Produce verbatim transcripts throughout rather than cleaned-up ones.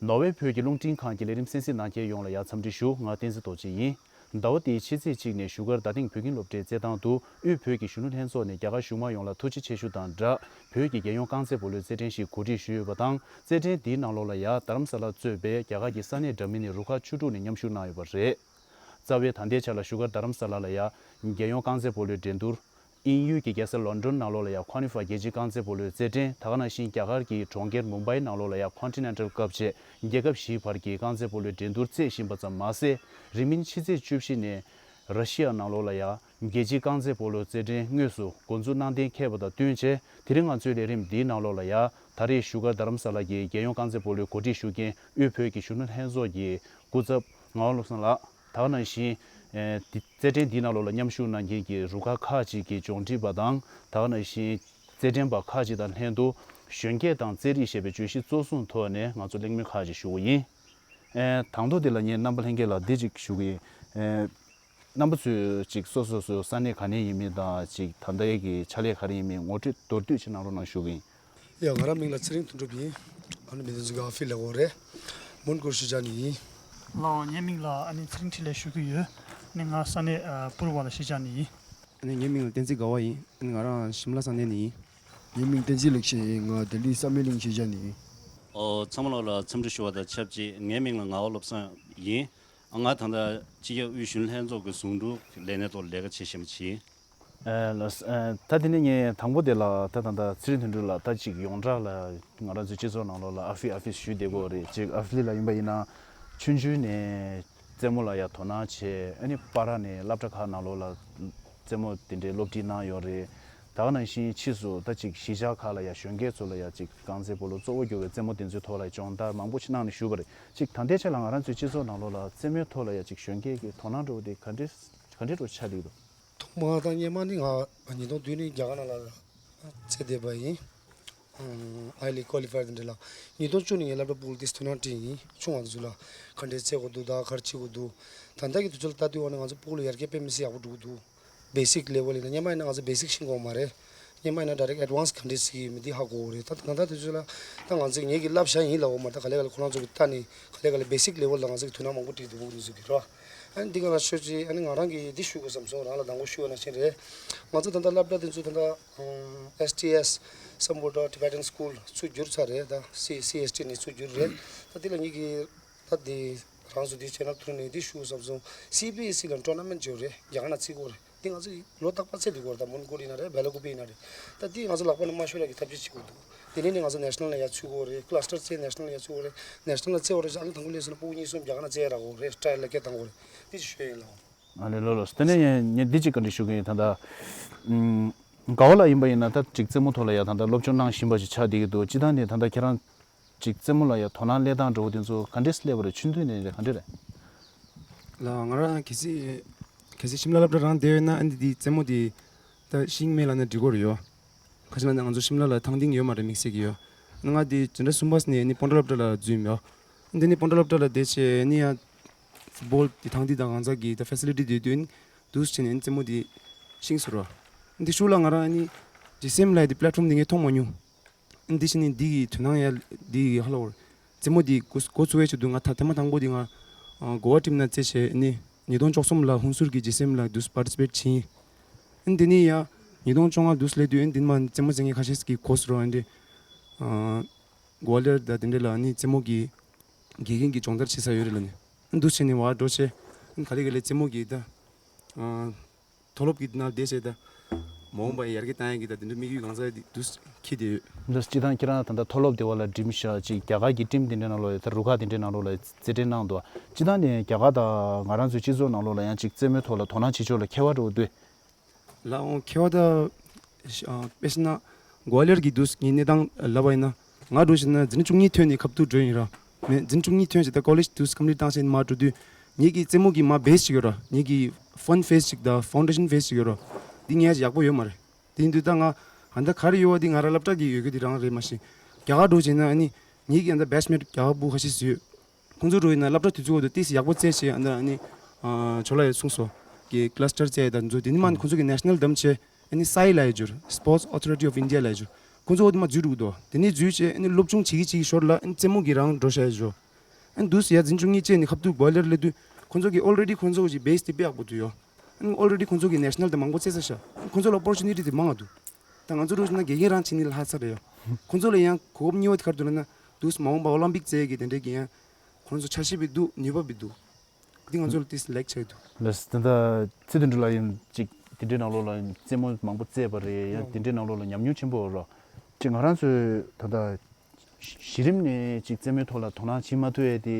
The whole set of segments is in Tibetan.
ཟླ་བའི་བོད་ཀྱི་རླུང་འཕྲིན་ཁང་གི་ལས་རིམ་གསན་གཟིགས་གནང་མཁན་ཡོངས་ལ་ཡང་འཚམས་འདྲི་ཞུ། ང་བསྟན་འཛིན་རྡོ་རྗེ་ཡིན། ཟླ་བ་འདིའི་ཕྱི་ཚེས་གཅིག་ནས་བཞུགས་སྒར་རྡ་སྟེང་བོད་ཁྱིམ་སློབ་གྲྭའི་རྩེད་ཐང་དུ་དབུས་བོད་ཀྱི་གཞོན་ནུ་ལྷན་ཚོགས་ནས་རྒྱ་གར་གཞུང་མང་ཡོངས་ལ་ཐུགས་རྗེ་ཆེ་ཞུ་དང་སྦྲགས། བོད་ཀྱི་རྒྱལ་ཡོངས་རྐང་རྩེད་སྤོ་ལོའི་རྩེད་འགྲན་ཞིག་གོ་སྒྲིག་ཞུས་ཡོད་པ་དང་། རྩེད་འགྲན་འདིའི་ནང་ལོགས་ལ་ཡང་རྡ་རམ་ས་ལ་གཙོས་པའི་རྒྱ་གར་གྱི་ས་གནས་འདྲ་མིན་ནས་རུ་ཁག་བཅུ་དྲུག་ནས་མཉམ་ཞུགས་གནང་ཡོད་པ་རེད། རྩ་བའི་ད་ལྟའི་ཆ་ལ་བཞུགས་སྒར་རྡ་རམ་ས་ལ་ལ་ཡང་རྒྱལ་ཡོངས་རྐང་རྩེད་སྤོ་ལོའི་འགྲན་བསྡུར། དབྱིན་ཡུལ་གྱི་རྒྱལ་ས་ལོན་ཌོན་ནང་ལོགས་ལ་ཡང་ཁོ་ནི་ཧྥ་རྒྱལ་སྤྱིའི་རྐང་རྩེད་སྤོ་ལོའི་རྩེད་འགྲན། ད་ག་ནང་བཞིན་རྒྱ་གར་གྱི་གྲོང་ཁྱེར་མུམ་བྷའི་ནང་ལོགས་ལ་ཡང་ཁོན་ཊི་ནེན་ཊལ་ཀབ་བཅས་རྒྱལ་ཁབ་བཞིའི་བར་གྱི་རྐང་རྩེད་སྤོ་ལོའི་འགྲན་བསྡུར་རྩེ་བཞིན་པ་ཙམ་མ་ཟད། རིང་མིན་ཕྱི་ཚེས་བཅུ་བཞི་ནས་ར་ཤི་ཡ་ནང་ལོགས་ལ་ཡང་རྒྱལ་སྤྱིའི་རྐང་རྩེད་སྤོ་ལོའི་རྩེད་འགྲན་དངོས་སུ་འགོ་འཛུགས་གནང་གཏན་འཁེལ་བ་དང་བསྟུན་བྱས། དེ་རིང་ང་ཚོའི་ལས་རིམ་འདིའི་ནང་ལོགས་ལ་ཡང་ད་རེས་བཞུགས་སྒར་རྡ་རམ་ས་ལ་གྱི་རྒྱལ་ཡོངས་རྐང་རྩེད་སྤོ་ལོའི་གོ་སྒྲིག་ཞུ་མཁན་དབུས་བོད་ཀྱི་གཞོན་ནུ་ལྷན་ཚོགས་ཀྱི་སྐུ་ཚབ་ངག་དབང་བློ་བཟང་ལགས། ད་ག་ནང་བཞིན། ཨེ། འདི་རྩེད་འགྲན་འདིའི་ནང་ལོགས་ལ་མཉམ་ཞུགས་གནང་མཁན་གྱི་རུ་ཁག་ཁག་ཅིག་གི་སྦྱོང་འབྲི་པ་དང་། ད་ག་ནང་བཞིན། རྩེད་འགྲན་པ་ཁག་ཅིག་དང་ལྷན་དུ། གཞོན་སྐྱེས་དང་རྩེད་རིགས་ཞེས་པའི་བརྗོད་གཞི་གཙོ་བཟུང་ཐོག་ནས་ང་ཚོ་གླེང་མོལ་ཁག་ཅིག་ཞུ་གི་ཡིན། ཨེ། དང་ཐོག་འདི་ལ་ངས་རྣམ་པ་ལྷན་རྒྱས་ལ་འདི་ཅིག་ཞུ་གི་ཡིན། ཨེ། རྣམ་པ་ཚོས་ཅིག་སོ་སོ་སོའི་ས་གནས་ག་ནས་ཡིན་མིན་དང་། ཅིག་ད་ལྟའི་གི་ཕྱག་ལས་ག་རེ་ཡིན་མིན་ངོ་སྤྲོད་མདོར་བསྡུས་ཅིག་གནང་རོགས་གནང་ཞུ་གི་ཡིན། ཡ། ང་རང་མིང་ལ་ཚེ་རིང་དོན་གྲུབ་ཡིན། ཨ་ནི་མི་དོན་ཚུགས་ཨ་ཕི་ལ་གོ་རེད། མོན་གྷོར་གཞིས་ཆགས་ནས་ཡིན། ལགས། ངའི་མིང་ལ་ཨ་ནི་ཚེ་རིང་འཕྲིན་ལས་ཞུ་གི་ཡོད། ཨ་ནི་ང་ས་གནས་ཨ་པུར་བ་ལ་གཞིས་ཆགས་ནས་ཡིན། ཨ་ནི་ངའི་མིང་ལ་བསྟན་འཛིན་དགའ་བ་ཡིན། ཨ་ནི་ང་རང་ཤིམ་ལ་ས་གནས་ནས་ཡིན། ངའི་མིང་བསྟན་འཛིན་ལེགས་བཤད་ཡིན། ང་ལྡི་ལི་བསམ་ཡས་གླིང་གཞིས་ཆགས་ནས་ཡིན། ཨོ། ཚང་མ་ལོག་ལ་འཚམས་འདྲི་ཞུ་བ་དང་ཆབས་ཅིག་ངའི་མིང་ལ་ངག་དབང་བློ་བཟང་ཡིན། ང་ད་ལྟ་སྤྱི་ཁྱབ་དབུས་གཞོན་ལྷན་ཚོགས་ཀྱི་ཟུང་དྲུང་ལས་སྣེ་ཐོག་ལས་ཀ་བྱེད་བཞིན་པ་ཞིག་ཡིན། ཨ་ལགས། ཨ། ད་དེ་ནས་ངས་དང་པོ་དེ་ལ་ད་ད་ད་ཚེ་རིང་དོན་གྲུབ་ལགས། ད་ཅིག་ཡོངས་གྲགས་ལ་ང་རང་ཚོའི་སྤྱི་ཚོགས་ནང་ལོགས་ལ་ཨ་ཕི་ཨ་ཕི་ཞུ་བསྡད་ཀྱི་ཡོད་རེད། ཅིག་ཨ་ཕི་ལ་ཡིན་པ་ཡིན་ན་ཆུང་ཆུང་ནས་རྩེད་མོ་ལ་ཡ་དོ་སྣང་བྱས། ཨ་ནི་པ་ར་ནས་སློབ་གྲྭ་ཁག་ནང་ལོགས་ལ་རྩེད་མོ་དེ་འདྲའི་སློབ་ཁྲིད་གནང་ཡོད་རེད། ད་ག་ནང་བཞིན་ཕྱིས་སུ་ད་ཅིག་གཞིས་ཆགས་ཁག་ལ་ཡ་གཞོན་སྐྱེས་ཚོ་ལ་ཡ་ཅིག་རྐང་རྩེད་སྤོ་ལོ་གཙོ་བོ་གྱུར་བའི་རྩེད་མོ་དེ་ཚོའི་ཐོག་ལ་སྦྱོང་བརྡར་མང་པོ་ཞིག་གནང་ནས་བཞུགས་པ་རེད། ཅིག་ད་ལྟའི་ཆ་ལ་ང་རང་ཚོའི་སྤྱི་ཚོགས་ནང་ལོགས་ལ་རྩེད་མོའི་ཐོག་ལ་ཡ་ཅིག་གཞོན་སྐྱེས་ཀྱི་དོ་སྣང་འདྲ་བོ་དེ་ག་འདྲས་ག་འདྲས་འདྲ་བོ་ཆགས་བསྡད་ཀྱི་འདུག་ཐོག་མ་དང་སྔོན་མ་ནི་ང་ཉིས་སྟོང་བདུན་ནས་རྒྱ་གར་ནང་ལ་རྩེ་བསྡད་པ་ཡིན། ཨ་ལི་ཀོ་ལི་ཕ་ཡར་དེ་འདྲ་ལ། ཉིས་སྟོང་བཅུ་ནས་ངས་སློབ་གྲྭ་ཕྲུ་གུ་དེ་ཚོ་དོ་སྣང་སྤྲད་ཡིན། ཆུང་བ་དེ་ཚོ་ལ་ག་འདྲས་རྩེ་དགོས་འདུག་ད་ག་རེ་བྱེད་དགོས་འདུག་ད་ལྟ་གི་དུས་ཚོད་ལ་ལྟ་དུས་འོ་ན་ང་ཚོ་ཕྲུ་གུ་ལ་ཡར་རྒྱས་དཔེ་མི་སྲིད་ཡག་པོ་འགྲོ་གི་འདུག basic level ཡིན་ན། སྔོན་མ་ཡིན་ན་ང་ཚོ་basic ཤེས་དགོས་མ་རེད། སྔོན་མ་ཡིན་ན་direct advance ག་འདྲས་ཞིག་ཡིན་མིན་དེ་ཧ་གོ་གི་རེད། ད་ད་ལྟ་དུས་ཚོད་ལ་ད་ང་ཚོས་ངེད་ཀྱིས་བསླབ་བྱ་ཡིན་ལབ་འོ་མ། ད་ག་ལེ་ག་ལེ་ཁོ་རང་ཚོ་གི་ལྟ་ནས་ག་ལེ་ག་ལེ་basic level ལ་ང་ཚོ་གི་དོ་སྣང་མང་པོ་སྤྲད་འདུག་ནི་ཚོ་གི་རེད་བ། ཨ་ནི་འདི་ག་ལ་ཤོད་ཅིག་ཨ་ནི་ང་རང་གིས་འདི་ཞུ་དགོས་བསམ་སོང་། རང་ལ་དང་པོ་ཞུ་བ་ནང་བཞིན་རེད། ང་ཚོ་ད་ལྟ་སློབ་གྲྭ་དེ་ཚོ་ད་ལྟ་ཨེས་ཊི་ཨེས་Sambuddha Tibetan School ཚུར་བསྒྱུར་ཚར་རེད། ད་སི་སི་ཨེས་ཊི་ནས་ཚུར་བསྒྱུར་རེད། ད་འདི་ལ་ངེད་ཀྱིས་ད་འདི་རང་ཚོ་འདི་བྱས་ན་ཐུག་ནས་འདི་ཞུ་བསམ་སོང་། སི་བི་ཨེས་ཨི་ལ་tournament བྱས་རེད། རྒྱ་གར་ནང་རྩེ་གི་རེད། འདི་ང་ཚོ་ལོ་རྟག་པར་རྩེ་བསྡད་ཀྱི་ཡོད་རེད། ད་མོན་གྷོ་ཡིན་ན་རེད། སྦེ་ལ་ཀུ་པེ་ཡིན་ན་རེད། ད་འདི་ང་ཚོ་ལག་པ་ནས་མ་ཤོར་ཡག་གི་ཐབས་ཤེས་བྱེད་དགོས་འདུག་དེ་ནས་ནི་ང་ཚོ་ནེ་ཤ་ནལ་ལ་ཡར་ཚུད་ཀྱི་ཡོད་རེད། ཀླ་སི་ཊར་རྩེ་ནེ་ཤ་ནལ་ལ་ཡར་ཚུད་ཀྱི་ཡོད་རེད། ནེ་ཤ་ནལ་ལ་རྩེ་ཡོད་རེད། ཨ་ནི་དང་པོ་སླེབས་སོང་ན་ཕྲུ་གུ་གཉིས་གསུམ་རྒྱ་གར་ནང་རྩེ་ཡག་རག་གི་ཡོད་རེད། ཊ་ཡལ་ལ་སྐད་བཏང་གི་ཡོད་རེད། འདི་ཅིག་ཤོད་ཡིན་ལགས། ཨ་ལེ་ལགས་ལགས། དེ་ནས་ངས་ངས་འདི་ཅིག་བཀའ་འདྲི་ཞུ་གི་ཡིན། ད་ལྟ་ཨམ། དགའ་བ་ལགས་ཡིན་པ་ཡིན་ན་ད་ཅིག་རྩེད་མོ་ཐོག་ལ་ཡ་ད་ལྟ་སློབ་སྦྱོང་གནང་བཞིན་པ་ཞིག་ཆགས་བསྡད་ཀྱི་འདུག་སྤྱིར་བཏང་ནས་ད་ལྟ་ཁྱེད་རང་ཅིག་རྩེད་མོ་ལ་ཡ་དོ་སྣང་སླེབས་སྟངས་འདྲ་བོ་དེ་ཚོ་ག་འདྲས་སླེབས་པ་རེད། ཆུང་དུས་ནས་རེད། ག་འདྲས་རེད། ལགས། ང་རང་གལ་སྲིད་གལ་སྲིད་ཤིམ་ལ་སློབ་གྲྭ་རང་བསྡད་ཡོད་ན་ཨ་ནི་འདི་རྩེད་མོ་འདི་ད་ཤེས་ཀྱི་མེད་ལབ་ན་འགྲིག་གི་རེད་ཡོ། ག་ཅི་ལབ་ན་ང་ཚོ་ཤིམ་ལ་ལ་ཐང་སྟེང་ཡོད་མ་རེད། དམིགས་བསལ་གྱི་ཡོ། ང་འདི་འཛིན་གྲྭ་གསུམ་པ་ནས་ནི་སྤོན་ཊ་སློབ་གྲྭ་ལ་འཛུལ་ཡོད། འདི་ནི་སྤོན་ཊ་སློབ་གྲྭ་ལ་བསྡད་བྱས་ནི་ཡང་ཕུཊ་བོལ་འདི་ཐང་འདི་དང་གང་ཟག་གི་ད་ཕེ་སི་ལི་ཊི་འདི་དུས་འདུག་བྱས་ནས་ནི་རྩེད་མོ་འདི་ཤེས་སོང་ར། འདི་ཤུགས་ལ་ང་རང་ནི་ཇི་སི་ཨེམ་ལབ་ཡ་འདི་པི་ལེཊ་ཕོམ་འདི་ངས་མཐོང་མ་མྱོང་། འདི་བྱས་ནས་འདི་གི་དོ་སྣང་ཡ་འདི་གི་ཧ་ལ་བོར། རྩེད་མོ་འདི་འགོ་འགོ་ཚུགས་ཡས་ཆེད་དུ་ང་ད་ཐེངས་མ་དང་པོ་འདི་ང་ཨ་གོ་བ་ཊིམ་ནང་རྩེད་བྱས་ནི་ཉིས་སྟོང་བཅུ་གསུམ་ལ་ཧུན་སུར་གྱི་ཇི་སི་ཨེམ་ལ་འདུག་པར་ཊི་སི་པེཊ་བྱས་ཡིན། ཨ་འདི་ནི་ཡ་ཉིས་སྟོང་བཅོ་ལྔ་འདུག་སླེབས་དུས་ཨ་འདི་མ་རྩེད་མོ་རྩེད་མཁན་ཁ་ཤས་ཀྱི་གོ་སོང་ར། ཨ་འདི་ཨ་གོ་ལེར་ད་དེ་འདྲ་ལ་ནི་རྩེད་མོ་གི་དགེ་རྒན་གྱི་སྦྱོང་བརྡར་བྱེད་ས་ཡོད་རེད་ལབ་ནས། ཨ་འདུག་བྱས་ནས་བར་འགྲོ་བྱས་ཨ་ག་ལེ་ག་ལེ་རྩེད་མོ་གི་ད་ཨ་མཐོ་སློབ་ཀྱི་ནང་བསྡད་བྱས་ད་མ་འོངས་པ་ཡར་རྒྱས་བཏང་ཡག་གི་ད་དེ་འདྲ་དམིགས་ཡུལ་གང་ཟག་འདི་འདུག་འཁྱེར་བསྡད་ཡོད། འདི་སྤྱིར་བཏང་ཁྱེད་རང་ད་ལྟ་མཐོ་སློབ་དེ་བ་ལ་འགྲིམ་ཤག་ཅིག་རྒྱ་གར་གྱི་ཊིམ་དེ་འདྲའི་ནང་ལོགས་ལ་ད་རུ་ཁག་དེ་འདྲའི་ནང་ལོགས་ལ་རྩེད་འགྲན་གནང་འདུག་སྤྱིར་བཏང་ནས་རྒྱ་གར་དང་ང་རང་ཚོའི་སྤྱི་ཚོགས་ནང་ལོགས་ལ་ཡང་ཅིག་རྩེད་མོའི་ཐོག་ལ་དོ་སྣང་བྱེད་ཕྱོགས་ལ་ཁྱད་པར་འདྲ་བོ་འདུག་ལགས་འོང་། ཁྱད་པར་ད་ཨ་དཔེ་བྱས་ན་གོ་ལེར་གྱི་འདུག་ངའི་གནས་སྟངས་ལབ་པ་ཡིན་ན་ང་འདྲ་བྱས་ན་འཛིན་གྲྭ་བཅུ་གཉིས་ཐོན་ནས་ཁ་ཐུག་འགྲོ་ཡིན་ར། མེད་འཛིན་གྲྭ་བཅུ་གཉིས་ཐོན་བྱས་ད་ཀོ་ལེཇ་འདུག་ཀམ་པི་ལིཊ་བཏང་བྱས་མར་འགྲོ་དུས་ངེད་ཀྱི་རྩེད་མོ་གི་མ་བེ་སི་ཅིག་ཡོད་ར། ངེད་ཀྱི་ཕན་ཕེ་སི་ཅིག་དང་ཕའུན་ཌེ་ཤན་ཕེ་སི་ཅིག་ཡོད་ར། འདི་ངས་ཡག་པོ་ཡོད་མ་རེད། དེ་ཡིན་དུས་ད་ང་ཧ་ད་ག་རེ་ཡོད་པ་འདི་ང་རང་སློབ་གྲྭ་གི་ཡོད་རྒྱུ་དེ་རང་རེད། མ་གཞི་རྒྱ་གར་འདྲ་བྱས་ན་ཨ་ནི་ངེད་ཀྱི་ཨ་ད་བེ་ཆི་མེཊ་རྒྱ་གར་བུ་ཁ་ཤས་ཡོད། ཁོང་ཚོ་འདྲ་ཡིན་ན་སློབ་གྲྭ་དུས་ཚོད་འོག་ཏུ་ཏོག་ཙམ་ཡག་པོ་རྩེད་བྱས་ཨ་ད་ཨ་ནི་ཨ་ཇོ་ལགས་ཡང་གསུངས་སོང་། གི་ཀླ་སི་ཊར་རྩེད་ཡ་ད་འཛུལ། དེ་ནི་མ་ཁོང་ཚོ་གི་ནེ་ཤ་ནལ་བདམས་བྱས་ཨ་ནི་སའི་ལབ་ཡ་འབྱོར། Sports Authority of India ལབ་ཡ་འབྱོར། ཁོང་ཚོ་འོ་དེ་མ་འཛུལ་འགྲོ་གི་འདུག་དེ་ནས་འཛུལ་བྱས་ཨ་ནི་སློབ་སྦྱོང་བྱེད་ཀྱི་བྱེད་ཀྱི་ཞོར་ལ་ཨ་ནི་རྩེད་མོ་གི་རང་འགྲོ་བྱ་ཡ་འབྱོར། ཨ་ནི་འདུག་སེ་ཡ་འཛིན་བཅུ་གཉིས་བཅས་ནས་ཁ་ཐུག་བོ་ལེར་སླེབས་དུས་ཁོང་ཚོ་གི་ཨོལ་རེ་ཌི་ཁོང་ཚོ་གི་བེ་སི་དེ་དཔེ་ཡག་པོ་འདུག་ཡོ། ཨ་ནི་ཨོལ་རེ་ཌི་ཁོང་ཚོ་གི་ནེ་ཤ་ནལ་དང་མང་པོ་རྩེས་ཚར་ཤག་ཁོང་ཚོ་ལ་ཨོ་པོར་ཅུ་ནི་ཊི་དེ་མང་ང་འདུག་ད་ང་ཚོ་འདྲ་བོ་ཞིག་ན་དགེ་རྒན་རང་བྱེད་ནི་ལྷག་ཚར་རེད་ཡོ། ཁོང་ཚོ་ལ་ཡང་གོ་སྐབས་གཉིས་པ་དེ་ག་རེ་འདུག་ལབ་ན། འདུག་སེ་མ་འོངས་པ་ཨོ་ལིམ་པིག་རྩེ་ཡས་ཀྱི་དེ་འདྲའི་གི་ཡང་ཁོང་ཚོ་འཆར་གཞི་དཔེ་འདུག་ནུས་པ་དཔེ་འདུག་འདི་ང་ཚོ་ལ་ཏིས་ལེགས་ཆགས་འདུག་ལགས་སོ། ད་ལྟ་ཚེ་བརྟན་སྒྲོལ་ལགས་ཡིན་ཅིག་དེ་འདྲའི་ནང་ལོགས་ལ་རྩེད་མོ་མང་པོ་རྩེས་པ་རེད། ཡང་དེ་འདྲའི་ནང་ལོགས་ལ་ཉམས་མྱོང་ཆེན་པོ་ཡོད་རོགས། ཅིག་ང་རང་ཚོས་ད་ལྟ་གཞི་རིམ་ནས་ཅིག་རྩེད་མོའི་ཐོག་ལ་དོ་སྣང་བྱེད་མ་ཐུབ་ཡས་དེ་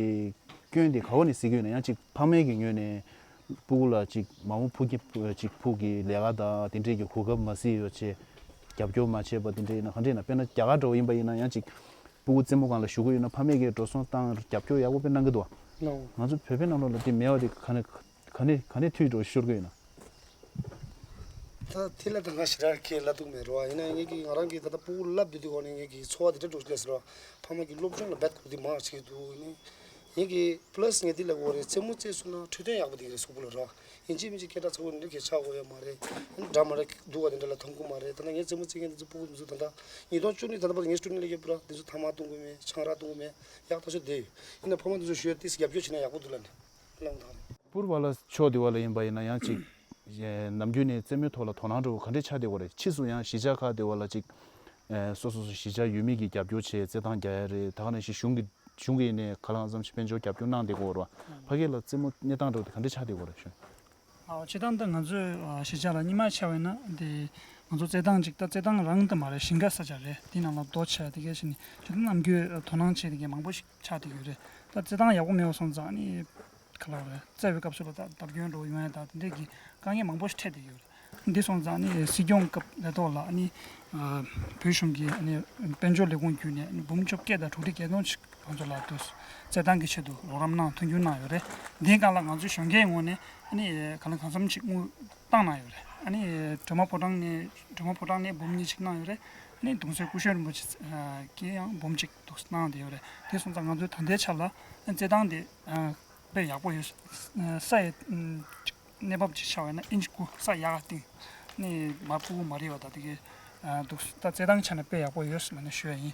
སྐྱོན་དེ་ག་བ་ནས་གཟིགས་ཀྱི་ཡོད་ན། ཡང་ཅིག་ཕ་མའི་གི་ངོས་ནས་སྤུ་གུ་ལ་ཅིག་མ་འོངས་ཕུགས་ཀྱི་ཅིག་ཕུགས་ཀྱི་ལས་ཀ་དང་དེ་འདྲའི་གི་གོ་སྐབས་མ་གཟིགས་ཡོད་ཅེས་རྒྱབ་སྐྱོར་མ་བྱས་པ་དེ་འདྲ་ཡིན་ན་ག་འདྲ་ཡིན་ན། དཔེར་ན་རྒྱ་གར་འདྲ་བོ་ཡིན་པ་ཡིན་ན་ཡང་ཅིག་སྤུ་གུ་རྩེད་མོ་སྒང་ལ་ཞུགས་ཀྱི་ཡོད་ན་ཕ་མས་ཀྱིས་འགྲོ་སོང་བཏང་རྒྱབ་སྐྱོར་ཡག་པོ་དཔེ་གནང་གི་འདུག་ལའོ། ང་ཚོ་བོད་པའི་ནང་ལོགས་ལ་དེ་མེད་པ་དེ་ག་ནས་ག་ནས་ག་ནས་ཐུག་འགྲོ་ཤོར་གི་ཡོད་ན། ད་དེ་ལ་ད་ང་ཞེ་དྲག་ཁས་ལེན་ཐུབ་མེད་རོ། ཡིན་ན་ངེད་ཀྱིས་ང་རང་གིས་ད་ལྟ་སྤུ་གུ་བསླབ་བསྡད་དུས་གོ་ནས་ངེད་ཀྱི་ཚོར་བ་དེ་འདྲ་འགྲོ་ཤི་ལས་ཟེར་རོ། ཕ་མ་གིས་སློབ་སྦྱོང་ལ་རྦད་དགོས་དེ་མང་ཆེ་འདུག་ཡིན་ན། ངེད་ཀྱིས་པ་ལ་སི་ངས་དེ་ལ་གོ་རེད། རྩེད་མོ་རྩེས་སོང་ན་འཕྲོད་བསྟེན་ཡག་པོ་དེ་ག་རེད་གཟུགས་པོ་ལ་རོ། ཡིན་གཅིག་མིན་གཅིག་སྐད་གྲགས་ཚ་བོ་འདི་འདྲ་གས་ཆགས་དགོས་ཡོད་མ་རེད། འདྲ་མ་འདྲ་སྡུག་པ་དེ་འདྲ་ལ་འཐོམ་གི་མ་རེད། ད་ལྟ་ངས་རྩེད་མོ་རྩེ་མཁན་དེ་ཚོ་སྤུ་གུ་དེ་ཚོ་ད་ལྟ་ཉིས་སྟོང་བཅུ་གཉིས་ད་ལྟ་བར་ངའི་སི་ཊུ་ཌེན་ཊི་ལ་ཡོད་པ་ར། དེ་ཚོ་ཐ་མག་གཏོང་གི་མེད། ཆང་རག་གཏོང་གི་མེད། ཡག་ཐག་ཆོད་བསྡད་ཡོད། ཡིན་ན་ཕ་མ་དེ་ཚོ་ཞུ་ཡ་ཏིས་རྒྱབ་སྐྱོར་བྱེད་ན་ཡག་པོ་འདུག་ལབ་ནས་གནང་དང་། པུར་བ་ལ་ཕྱོགས་དེ་བ་ལ་ཡིན་པ་ཡིན་ན་ཡང་ཅིག་ནམ་རྒྱུན་ནས་རྩེད་མོའི་ཐོག་ལ་དོ་སྣང་འགྲོ་ག་འདྲས་ཆགས་བསྡད་ཡོད་རེད། ཕྱིས་སུ་ཡང་གཞིས་ཆགས་ཁག་དེ་བ་ལ་ཅིག་སོ་སོ་སོ་གཞིས་ཆགས་ཡུལ་མི་གི་རྒྱབ་སྐྱོར་བྱས་རྩེད་ཐང་རྒྱག་ཡ་རེད། ད་ག་ནང་བཞིན་གཞུང་གི་གཞུང་གི་ནས་ག་ལ་གང་འཚམ་ཞིག་དཔལ་འབྱོར་རྒྱབ་སྐྱོར་གནང་བསྡད་ཀྱི་ཡོད་རེད་བ། ཕ་གི་ལ་རྩེད་མོ་གནས་སྟངས་འདྲ་བོ་དེ་ག་འདྲས་ཆགས་བསྡད་ཡོད་རེད་ཞུ། ཨ་སྤྱིར་བཏང་ད་ང་ཚོའི་ཨ་གཞིས་ཆགས་ལ་སྔོན་མ་ཆ་བཞག་ན་དེ་ང་ཚོ་རྩེད་ཐང་ཅིག་ད་རྩེད་ཐང་རང་ད་མ་རེད། ཞིང་ཁ་ས་ཆ་རེད། དེ་ནང་ལ་རྡོ་ཆེ་དེ་གས་ཞིག་ནས་ཅིག་ད་ནམ་རྒྱུན་དོ་སྣང་བྱེད་དེ་གས་མང་པོ་ཞིག་ཆགས་བསྡད་ཡོད་རེད། ད་རྩེད་ཐང་ཡག་པོ་མེད་པ་སོང་ཙང་ནི་ག་ལ་རེད། རྩེད་པའི་སྐབས་སུ་ལ་ད་བརྡབ་སྐྱོན་འགྲོ་ཡོང་ཡ་ད་དེ་འདྲས་ཀྱི་དཀའ་ངལ་མང་པོ་ཞིག་འཕྲད་བསྡད་ཡོད་རེད། འདི་སོང་ཙང་ནི་སྲིད་སྐྱོང་སྐབས་ལས་ཐོག་ལ་ནི་ཨ་བོད་གཞུང་གི་ནི་དཔལ་འབྱོར་ལས་ཁུངས་བརྒྱུད་ནས་ནི་འབུམ་བཅོ་བརྒྱད་དང་དྲུག་ཁྲི་བརྒྱད་སྟོང་ཅིག་ང་ཚོ་ལ་དུ་རྩེད་ཐང་གི་ཆེད་དུ་རོགས་རམ་གནང་མཐུན་འགྱུར་གནང་ཡོད་རེད། འདིའི་སྒང་ལ་ང་ཚོའི་གཞོན་སྐྱེས་ངོས་ནས་ནི་གང་ལ་གང་འཚམ་ཅིག་དངུལ་བཏང་གནང་ཡོད་རེད། ཨ་ནི་སྒྲོལ་མ་ཕོ་བྲང་ནས་སྒྲོལ་མ་ཕོ་བྲང་ནས་འབུམ་གཉིས་ཅིག་གནང་ཡོད་རེད། ཨ་ནི་གདུང་སྲས་སྐུ་ཞབས་རིན་པོ་ཆེ་གིས་ཡང་འབུམ་གཅིག་འདུག་གནང་བསྡད་ཡོད་རེད། དེ་སོང་ཙང་ང་ཚོའི་ད་ལྟའི་ཆ་ལ་རྩེད་ཐང་དེ་དཔེ་ཡག་པོ་ཡོད། ས་ཡི་གནས་བབ་ཅིག་ཆ་བས་ན་ཨིན་ཅི་དགུ་ས་ཡག་ག་སྟེང་ནས་མ་སྤུ་གུ་མ་རེད་བ། ད་དེ་གི་འདུག་ད་རྩེད་ཐང་ཆ་ནས་དཔེ་ཡག་པོ་ཡོད་ཟེར་ནས་ཞུ་ཡ་ཡིན།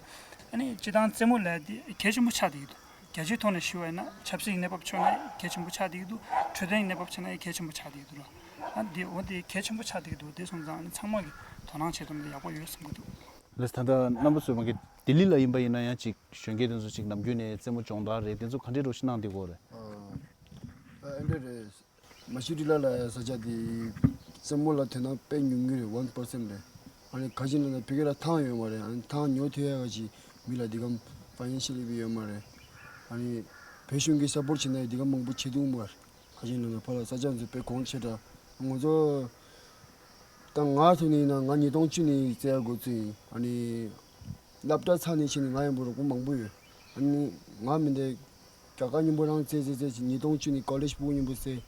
ཨ་ནི་སྤྱིར་བཏང་རྩེད་མོ་ལས་དེ་གལ་ཆེན་པོ་ཆགས་བསྡད་ཀྱི་འདུག་རྒྱལ་སྤྱིའི་ཐོག་ནས་ཞུ་བ་ཡིན་ན་ཆབ་སྲིད་ཀྱི་གནས་བབ་ཕྱོགས་ནས་གལ་ཆེན་པོ་ཆགས་བསྡད་ཀྱི་འདུག་འཕྲོད་བསྟེན་གནས་བབ་ཆ་ནས་གལ་ཆེན་པོ་ཆགས་བསྡད་ཀྱི་འདུག་ར། ཨ་འདི་འོ་འདི་གལ་ཆེན་པོ་ཆགས་བསྡད་ཀྱི་འདུག་དེ་སོང་ཙང་ཨ་ནི་ཚང་མ་གིས་དོ་སྣང་བྱེད་ཐུབ་ན་ཡག་པོ་ཡོད་བསམ་གྱི་འདུག་ལགས་ད་ལྟ་རྣམ་པ་ཚོས་མ་གི་ལྡི་ལི་ལ་ཡིན་པ་ཡིན་ན་ཡང་ཅིག་གཞོན་སྐྱེས་དེ་ཚོ་ཅིག་ནམ་རྒྱུན་ནས་རྩེད་མོ་སྦྱོང་བརྡར་རེད། དེ་ཚོ་ག་འདྲས་རོགས་ཞིག་གནང་བསྡད་ཀྱི་ཡོད་རེད། ཨ་ཨ་འདྲ་རེད། མ་ཤི་ཏི་ལ་ལ་ས་ཆ་དེ་རྩེད་མོ་ལ་དོ་སྣང་དཔེ་ཉུང་ཉུང་རེད། ཝན་པར་སེན་རེད། ཨ་ནི་ག་ཅི་ལ་ན་ཕ་གི་ལ་ཐང་ཡོད་མ་རེད། ཨ་ནི་ཐང་ཉོ་ཐུབ་ཡ་ག་ཅི་མི་ལ་འདི་གམ་ཕ་ཡན་ཤི་ལི་བི་ཡོད་མ་རེད། ཨ་ནི་བོད་གཞུང་གིས་སཔོར་ཊི་བྱེད་ན་འདི་གམ་མང་པོ་བྱེད་ཐུབ་མ་རེད། ག་ཅི་ལ་ན་ཕ་ལ་ས་ཆ་ཚོ་དཔེ་གོང་ཆེ་དྲགས། ང་ཚོ་ད་ང་ཐོན་ནི་ཡིན་ན་ང་ཉིས་སྟོང་བཅུ་ནས་རྩེ་ཡ་འགོ་བཙུགས་ཡིན། ཨ་ནི་སློབ་གྲྭ་ཚར་ནས་ཕྱིན་ནས་ང་ཡོང་པོ་རོགས་པ་མང་པོ་ཡོད། ཨ་ནི་ང་མི་འདི་རྒྱ་གར་མཉམ་པོ་རང་རྩེ་རྩེ་རྩེ་ཉིས་སྟོང་བཅུ་ནས་ཀོ་ལེཇ་སྤུ་གུ་མཉམ་པོ་རྩེ།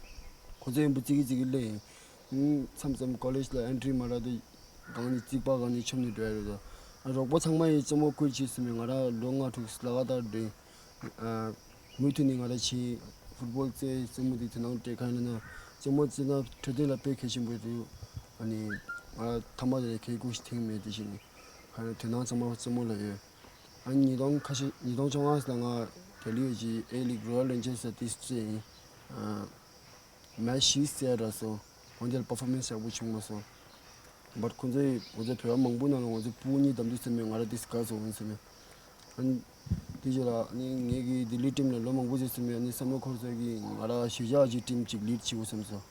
ཁོ་ཚོ་མཉམ་པོ་རྩེ་གི་རྩེ་གི་སླེབས་ཡིན། མཚམས་མཚམས་ཀོ་ལེཇ་ལ་ཨེན་ཊི་རི་མ་རག་དུས་སྒང་ནས་རྩིག་པ་སྒང་ནས་མཆོང་ནས་འགྲོ་ཡ་རེད་དོ། ཨ་རོགས་པ་ཚང་མ་ཡིས་རྩེད་མོ་ཁུལ་བྱས་ཟིན་མེད། ང་རང་ལོ་ལྔ་དྲུག་ལ་ག་ད་འགྲོ་ཡིན། ཨ་མུ་མཐུད་ནས་ང་རང་ཆེ་ཕུཊ་བོལ་རྩེ་རྩེད་མོ་དེ་དོ་སྣང་སྤྲད་ག་ཡིན་ན་རྩེད་མོ་རྩེ་ན་འཕྲོད་བསྟེན་ལ་དཔེ་གལ་ཆེན་པོ་རེད། ཨ་ནི་ང་རང་ཐ་མ་དེ་ལ་ཁེ་ཀུ་ཞིག་ཐེངས་མེད་དེ་བཞིན་ག་ཡིན་དོ་སྣང་ཚང་མ་རྩེད་མོ་ལ་ཡོད། ཨ་ནི་ཉིས་སྟོང་ཁ་ཤས་ཉིས་སྟོང་བཅོ་ལྔ་ལ་ང་དེ་ལི་ཡོད་ཀྱི་ཨེ་ལིག་རོ་ཡལ་རེན་ཇར་ས་དེ་རྩེ་ཡིན། ཨ་མེ་ཤི་སེ་ར་སོང་། འོན་ཏེ་པར་ཕོར་མེན་སི་ཡག་པོ་བྱུང་མ་སོང་། བཊ་ཁོང་ཚོས་ང་ཚོ་བོད་པ་མང་པོ་ནང་ལ་ང་ཚོ་སྤུ་གུ་གཉིས་བདམས་འདུག་ཟེར་མེད། ང་རང་དེ་དགའ་སོང་ཟེར་མེད། ཨ་ནི་དེ་རྗེས་ལ་ཨ་ནི་ངེད་ཀྱི་ལྡི་ལི་ཊིམ་ལ་ལོ་མང་པོ་ཟིག་ཟེར་མེད། ཨ་ནི་བསམ་བློ་འཁོར་ཚོད་ཀྱིས་ང་རང་གཞིས་ཆགས་ཀྱི་ཊིམ་གཅིག་ལིཌ་བྱེད་དགོས་བསམ་སོང་།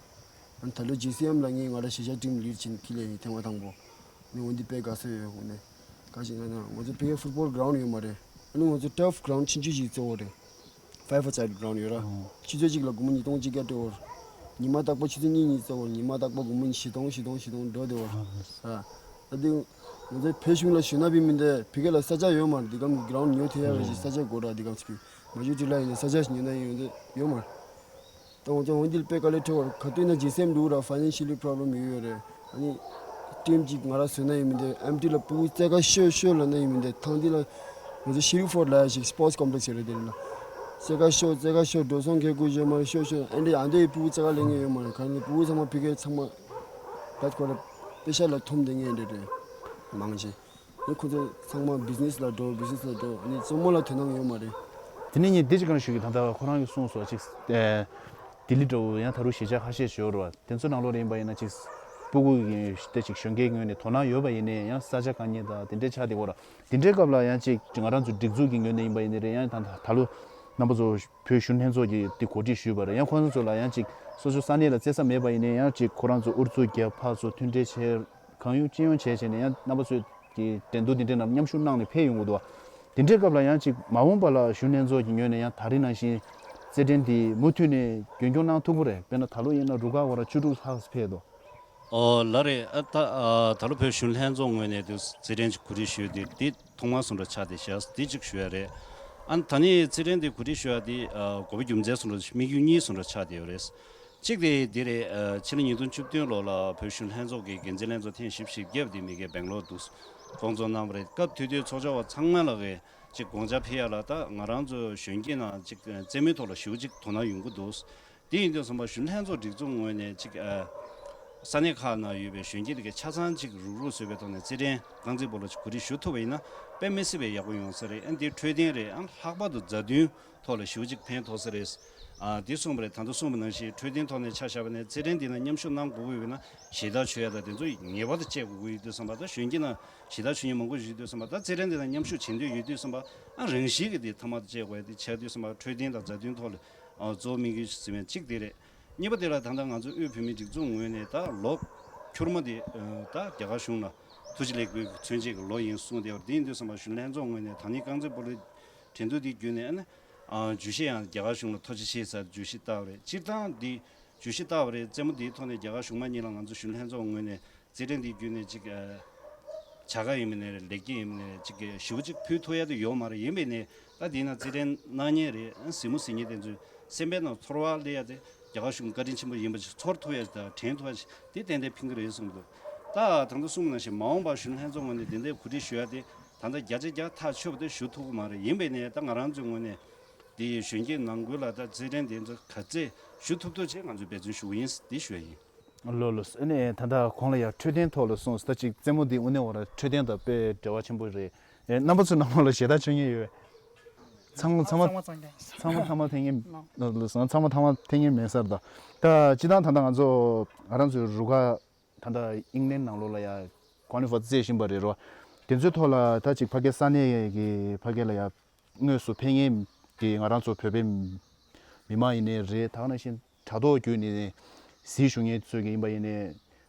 ཨ་ནི་ད་ལོ་ཇི་སི་ཨེམ་ལ་ངས་ང་རང་གཞིས་ཆགས་ཊིམ་ལིཌ་བྱེད་ཁྱི་ལས་ཡིན་ཐེངས་མ་དང་པོ། ཨ་ནི་འོན་ཏེ་དཔེ་དགའ་སོ་ཡོད་དངོས་གནས། ག་ཞིག་ལབ་ན་ང་ཚོ་ཕ་གིའི་ཕུཊ་བོལ་གྷི་རའུན་ཌི་ཡོད་མ་རེད། ཨ་ནི་ང་ཚོ་ཊརཕ་གྷི་རའུན་ཌི་ཆུང་ཆུང་ཞིག་བཙུགས་པ་རེད། ཕའི་ཝི་སའིཌ་གྷི་རའུན་ཌི་ཡོད་ར། ཨོ། ཆུ་ཚོད་གཅིག་ལ་སྒོར་མོ་ཉིས་སྟོང་གཅིག་བརྒྱ་སྤྲད་པ་རེད། ཉི་མ་རྟག་པར་ཆུ་ཚོད་གཉིས་གཉིས་བཙུགས་པ་རེད། ཉི་མ་རྟག་པར་སྒོར་མོ་བཞི་སྟོང་བཞི་སྟོང་བཞི་སྟོང་འགྲོ་བསྡད་པ་རེད། ཨ་ད་དེ་ང་ཚོའི་བོད་གཞུང་ལ་ཞུ་ན་བི་མི་འདི་ཕ་གི་ལ་ས་ཆ་ཡོད་མ་རེད། འདི་གམ་གྷི་རའུན་ཌི་ཉོ་ཐུབ་ཡ་གི་ས་ཆ་དགོས་ར། འདི་གམ་ཚུགས་མ་ཞུ་དྲི་ལ་ཡིན་ན་ས་ཆ་ཞིག་ཉོ་ན་ཡོད་ཡོད་མ་རེད། ད་ང་ཚོ་འོན་ཏེ་དཔེ་དཀའ་ལས་ཁྲོ་བར་ག་དུས་ན་ཇི་སི་ཨེམ་འདུག་ར། ཕའི་ནན་ཤལ་ལི་པོ་རོབ་ལེམ་ཡོད་ཡོད་རེད། ཨ་ནི་ཊིམ་གཅིག་ང་རང་བཟོས་ན་ཡོད་མི་འདུག་ཨེམ་ཊི་ལ་སྤུ་གུ་རྩེད་ག་ཤོག་ཤོག་ལབ་ན་ཡོད་མི་འདུག་ཐང་འདི་ལ་ང་ཚོ་ཤེ་རི་ཕོར་ལབ་ཡ་ཞིག་སི་པོར་ཊི་ཀོམ་པི་ལེག་སི་ཡོད་རེད། དེ་རེད་ལ་རྩེད་ག་ཤོག་རྩེད་ག་ཤོག་འགྲོ་སོང་ཁེ་ཁུ་བྱེད་མ་རེད། ཤོག་ཤོག་ཨེ་འདྲ་ཨ་འདྲ་ཡི་སྤུ་གུ་རྩེད་ག་ལེན་མཁན་ཡོད་མ་རེད། ག་ནི་སྤུ་གུ་ཚང་མ་ཕ་གིར་ཚང་མ་བད་ཁོ་ར་པེ་ཤ་ལ་འཐོམ་བསྡད་མཁན་འདྲ་རེད་མང་ཆེ། ཨ་ནི་ཁོ་ཚོ་ཚང་མ་བི་ཛི་ནེ་སི་ལ་འགྲོ། བི་ཛི་ནེ་སི་ལ་འགྲོ། ཨ་ནི་རྩེད་མོ་ལ་དོ་སྣང་ཡོད་མ་རེད། དེ་ནས་ངས་འདི་ཅིག་གང་ཞུ་གི། ད་ལྟ་ཁོ་རང་གིས་གསུངས་སོང་ཅིག་ཨེ། ལྡི་ལི་འདྲ་བོ་ཡང་ད་རུང་གཞིས་ཆགས་ཁ་ཤས་ཡོད་རེད་བ། དེ་ཚོ་ནང་ལོགས་ལ་ཡིན་པ་ཡིན་ན་ཅིག་སྤུ་གུ་ཡིན་ཏེ་ཅིག་གཞོན་སྐྱེས་ངོས་ནས་དོ་སྣང་ཡོད་པ་ཡིན་ནའི་ཡང་ས་ཆ་དཀའ་ངལ་དང་དེ་འདྲའི་ཆགས་བསྡད་ཡོད་རེད། དེ་འདྲའི་སྐབས་ལ་ཡང་ཅིག་ང་རང་ཚོ་སྒྲིག་འཛུགས་ཀྱི་ངོས་ནས་ཡིན་པ་ཡིན་ནའི་རེད། ཡང་ད་ད་ལོ་རྣམ་པ་ཚོ་བོད་གཞོན་ལྷན་ཚོགས་ཀྱི་དེ་གོ་སྒྲིག་ཞུས་པ་རེད། ཡང་ཁོང་ཚོ་ལ་ཡང་ཅིག་སོ་སོ་ས་གནས་ལ་བཙལ་ས་མེད་པ་ཡིན་ནའི་ཡང་ཅིག་ཁོ་རང་ཚོ་ཨུ་ཚུགས་རྒྱབ། ཕར་ཚུར་མཐུན་འབྲེལ་བྱས། གང་ཡོང་ཅི་ཡོང་བྱས་བྱས་ནས་ཡང་རྣམ་པ་ཚོས་ཀྱི་འགྲན་བསྡུར་འདི་འདྲའི་ནང་མཉམ་ཞུགས་གནང་ནས་ཕེབས་ཡོང་གི་འདུག་དེ་འདྲའི་སྐབས་ལ་ཡང་ཅིག་མ་འོངས་པ་ལ་གཞོན་ལྷན་ཚོགས་ཀྱི་ངོས་ནས་ཡང་ད་རིང་ནང་བཞིན་རྩེད་འགྲན་འདི་མུ་མཐུད་ནས་རྒྱུན་སྐྱོང་གནང་ཐུབ་ཀྱི་རེད། དཔེར་ན་ད་ལོ་ཡིན་ན་རུ་ཁག་བར་བཅུ་དྲུག་ལྷག་ཕེབས་འདུག་ཨོ་ལགས་རེད། ཨ་ད་ཨ་ད་ལོ་བོད་གཞོན་ལྷན་ཚོགས་ངོས་ནས་དུ་རྩེད་འགྲན་གྱི་གོ་སྒྲིག་ཞུས་ཏེ་འདི་ཐོག་མ་སོང་འདྲ་ཆགས་ཏེ་བཞག་འདི་གཅིག་ཞུ་ཡ་རེད། ཨ་ད་ནི་རྩེད་འགྲན་འདི་གོ་སྒྲིག་ཞུ་ཡ་འདི་ཨ་དགོས་པ་རྒྱུ་མཚན་སོང་འདྲ་དམིགས་ཡུལ་གཉིས་སོང་འདྲ་ཆགས་བསྡད་ཡོད་རེད། གཅིག་དེ་འདི་རེད། ཨ་ཕྱི་ལོ་ཉིས་སྟོང་བཅུ་བདུན་ལོ་ལ་བོད་གཞོན་ལྷན་ཚོགས་ཀྱི་འགན་འཛིན་ལྷན་ཚོགས་ཐེངས་བཞི་བཅུ་ཞེ་བརྒྱད་པ་དེ་མི་སྒེར་སྦེང་ལོར་དུ་བསྐོང་ཚོགས་གནང་བ་རེད། སྐབས་དེ་དུས་ཚོགས་བཅར་བ་ཚང་མ་ལ་གི་ཅིག་དགོངས་འཆར་ཕུལ་ཡ་ལ་ད་ང་རང་ཚོ་གཞོན་སྐྱེས་ནང་ཅིག་རྩེད་མོའི་ཐོག་ལ་ཞེ་པོ་ཅིག་དོ་སྣང་ཡོང་གི་འདུག་དེ་ཡིན་དུས་ཙམ་པ་གཞོན་ལྷན་ཚོགས་སྒྲིག་འཛུགས་ངོས་ནས་ཅིག་ཨ་ས་གནས་ཁག་ནང་ཡོད་པའི་གཞོན་སྐྱེས་དེ་གའི་ཆ་ཚང་ཅིག་རུག་རུག་བཟོས་པའི་ཐོག་ནས་རྩེད་འགྲན་རྐང་རྩེད་སྤོ་ལོ་ཅིག་གོ་སྒྲིག་ཞུ་ཐུབ་པ་ཡིན་ན་དཔེ་མི་སྲིད་པའི་ཡག་པོ་ཡོང་ས་རེད། ཨ་འདི་འཕྲོད་བསྟེན་རེད། ཨ་ལྷག་པར་དུ་མཛའ་མཐུན་ཐོག་ལ་ཞེ་པོ་ཅིག་ཕན་ཐོགས་ས་རེད། ཨ་འདི་གསུངས་པ་རེད། ད་ལྟ་གསུངས་པ་ནང་བཞིན་འཕྲོད་བསྟེན་ཐོག་ནས་ཆ་བཞག་པ་ནས་རྩེད་འགྲན་འདི་ནང་མཉམ་ཞུགས་གནང་དགོས་ཀྱི་ཡོད་ན་ཞེ་དྲག་ཆོད་ཡ་ད་དེ་ཚོ་ངེས་པར་དུ་བྱེད་དགོས་ཀྱི་ཡོད་དུས་ཙམ་པ། ད་གཞོན་སྐྱེས་ནང་ཞེ་དྲག་ཆོད་མཁན་མང་པོ་ཞིག་ཡོད་དུས་ཙམ་པ། ད་རྩེད་འགྲན་འདི་ནང་མཉམ་ཞུགས་བྱེད་འདོད་ཡོད་དུས་ཙམ་པ། ཨ་རང་བཞིན་གྱིས་དེ་ཐ་མག་དེ་བཅད་དགོས་ཡ་དེ་ཆགས་དུས་ཙམ་པ། འཕྲོད་བསྟེན་དང་མཛའ་མཐུན་ཐོག་ལ་ཨ་གཙོ་བོ་དམིགས་ཡུལ་ཟེར་བ་གཅིག་དེ་རེད། གཉིས་པ་དེ་ལ་ད་ལྟ་ང་ཚོ་དབུས་བོད་མིའི་སྒྲིག་འཛུགས་ངོས་ནས་ད་ལོ་ཁྱུར་མ་དེ་ད་རྒྱ་གར་གཞུང་ལ་ཐུགས་རྗེ་ལེགས་འབུལ་གྱི་མཚོན་བྱེད་ཀྱི་ལོ་ཡིན་གསུངས་བསྡད་པ་རེད། དེ་ཡིན་དུས་ཙམ་པ་གཞོན་ལྷན་ཚོགས་ངོས་ནས་ད་ནི་རྐང་རྩེད་སྤོ་ལོའི་འགྲན་བསྡུར་འདི་བརྒྱུད་ནས་ཨ་ནི་ཨ་བརྗོད་གཞི་ཡང་རྒྱ་གར་གཞུང་ལ་ཐུགས་རྗེ་ཆེ་ཟེར་བརྗོད་གཞི་བཏབ་པ་རེད། སྤྱིར་བཏང་འདི་བརྗོད་གཞི་བཏབ་པ་རེད། རྩེད་མོ་འདིའི་ཐོག་ནས་རྒྱ་གར་གཞུང་མ་གཉིས་ལ་ང་ཚོ་གཞོན་ལྷན་ཚོགས་ངོས་ནས་རྩེད་འགྲན་འདི་བརྒྱུད་ནས་ཅིག་ཨ་བྱ་དགའ་ཡིན་མིན་ནས་ལེགས་སྐྱེས་ཡིན་མིན་ནས་ཅིག་ཞེ་པོ་ཅིག་ཕུལ་ཐུབ་ཡ་དེ་ཡོད་མ་རེད། ཡིན་པས་ནས་ད་འདི་ན་རྩེད་འགྲན་གནང་མཁན་རེད། ཨ་གཟིགས་མོ་གཟིགས་མཁན་དེ་ཚོའི་སེམས་པའི་ནང་ཚོར་བ་སླེབས་ཡ་དེ་རྒྱ་གར་གཞུང་བཀའ་དྲིན་ཆེན་པོ་ཡིན་པ་ཞིག་ཚོར་ཐུབ་ཡ་ཞིག་དང་དྲན་ཐུབ་ཡ་ཞིག་དེ་ཏན་ཏན་ཕན་གྱི་རེད་གསུངས་འདུག་ད་ད་ལྟ་གསུངས་པ་ནང་བཞིན་མ་འོངས་པར་གཞོན་ལྷན་ཚོགས་ངོས་ནས་དེ་འདྲའི་གོ་སྒྲིག་ཞུ་ཡ་དེ་ད་ལྟ་བརྒྱ་ཆ་བརྒྱ་ཐག་ཆོད་པ་དེ་ཞུ་ཐུབ་ཀྱི་མ་རེད། ཡིན་པས་ནས་ད་ང་རང་ཚོའི་ངོས་ནས་དེ་ཡི་གཞོན་སྐྱེས་ནང་ཁུལ་ལ་ད་རྩེད་འགྲན་དེ་ཚོ་ག་ཚད་ཞུ་ཐུབ་ཐུབ་བྱས་ང་ཚོས་འབད་བརྩོན་ཞུ་གི་ཡིན་འདི་ཞུ་ཡ་ཡིན། ལོ་ལོ། ཨ་ནི་ད་ལྟ་གོང་ལ་ཡང་འཕྲོད་བསྟེན་ཐོག་ལ་གསུངས། ད་ཅིག་རྩེད་མོ་འདི་དངོས་གནས་བར་འཕྲོད་བསྟེན་དང་དཔེ་འབྲེལ་བ་ཆེན་པོ་རེད། ཨེ་རྣམ་པ་ཚོའི་ནང་ལོགས་ལ་ཞེ་དྲག་ཆོད་མཁན་ཡོད། ཚང་མ་ཚང་མ་ཚང་མ་ཚང་མ་ཐེངས་ངེ་ལོ་ལོ་ཚང་མ་ཚང་མ་ཐེངས་ངེ་མེད་སར་ད། ད་སྤྱི་བཏང་ད་ལྟ་ང་ཚོ་ང་རང་ཚོའི་རུ་ཁག་ད་ལྟ་ཨིང་ལན་ནང་ལོགས་ལ་ཡང་ཀོ་ལི་ཕའི་རྩེ་བཞིན་པ་རེད་རོ། དེ་ཚོའི་ཐོག་ལ་ད་ཅིག་ཕ་གི་ས་གནས་ཀྱི་ཕ་གི་ལ་ཡང་དངོས་སུ་ཕེབས་མཁན་གྱི་ང་རང་ཚོ་བོད་པའི་མི་མང་ཡིན་ནའི་རེད། ད་ག་ནང་བཞིན་དྲ་ཐོག་བརྒྱུད་ནས་གཟིགས་བཞུགས་མཁན་ཚོས་ཀྱི་ཡིན་པ་ཡིན་ནའི་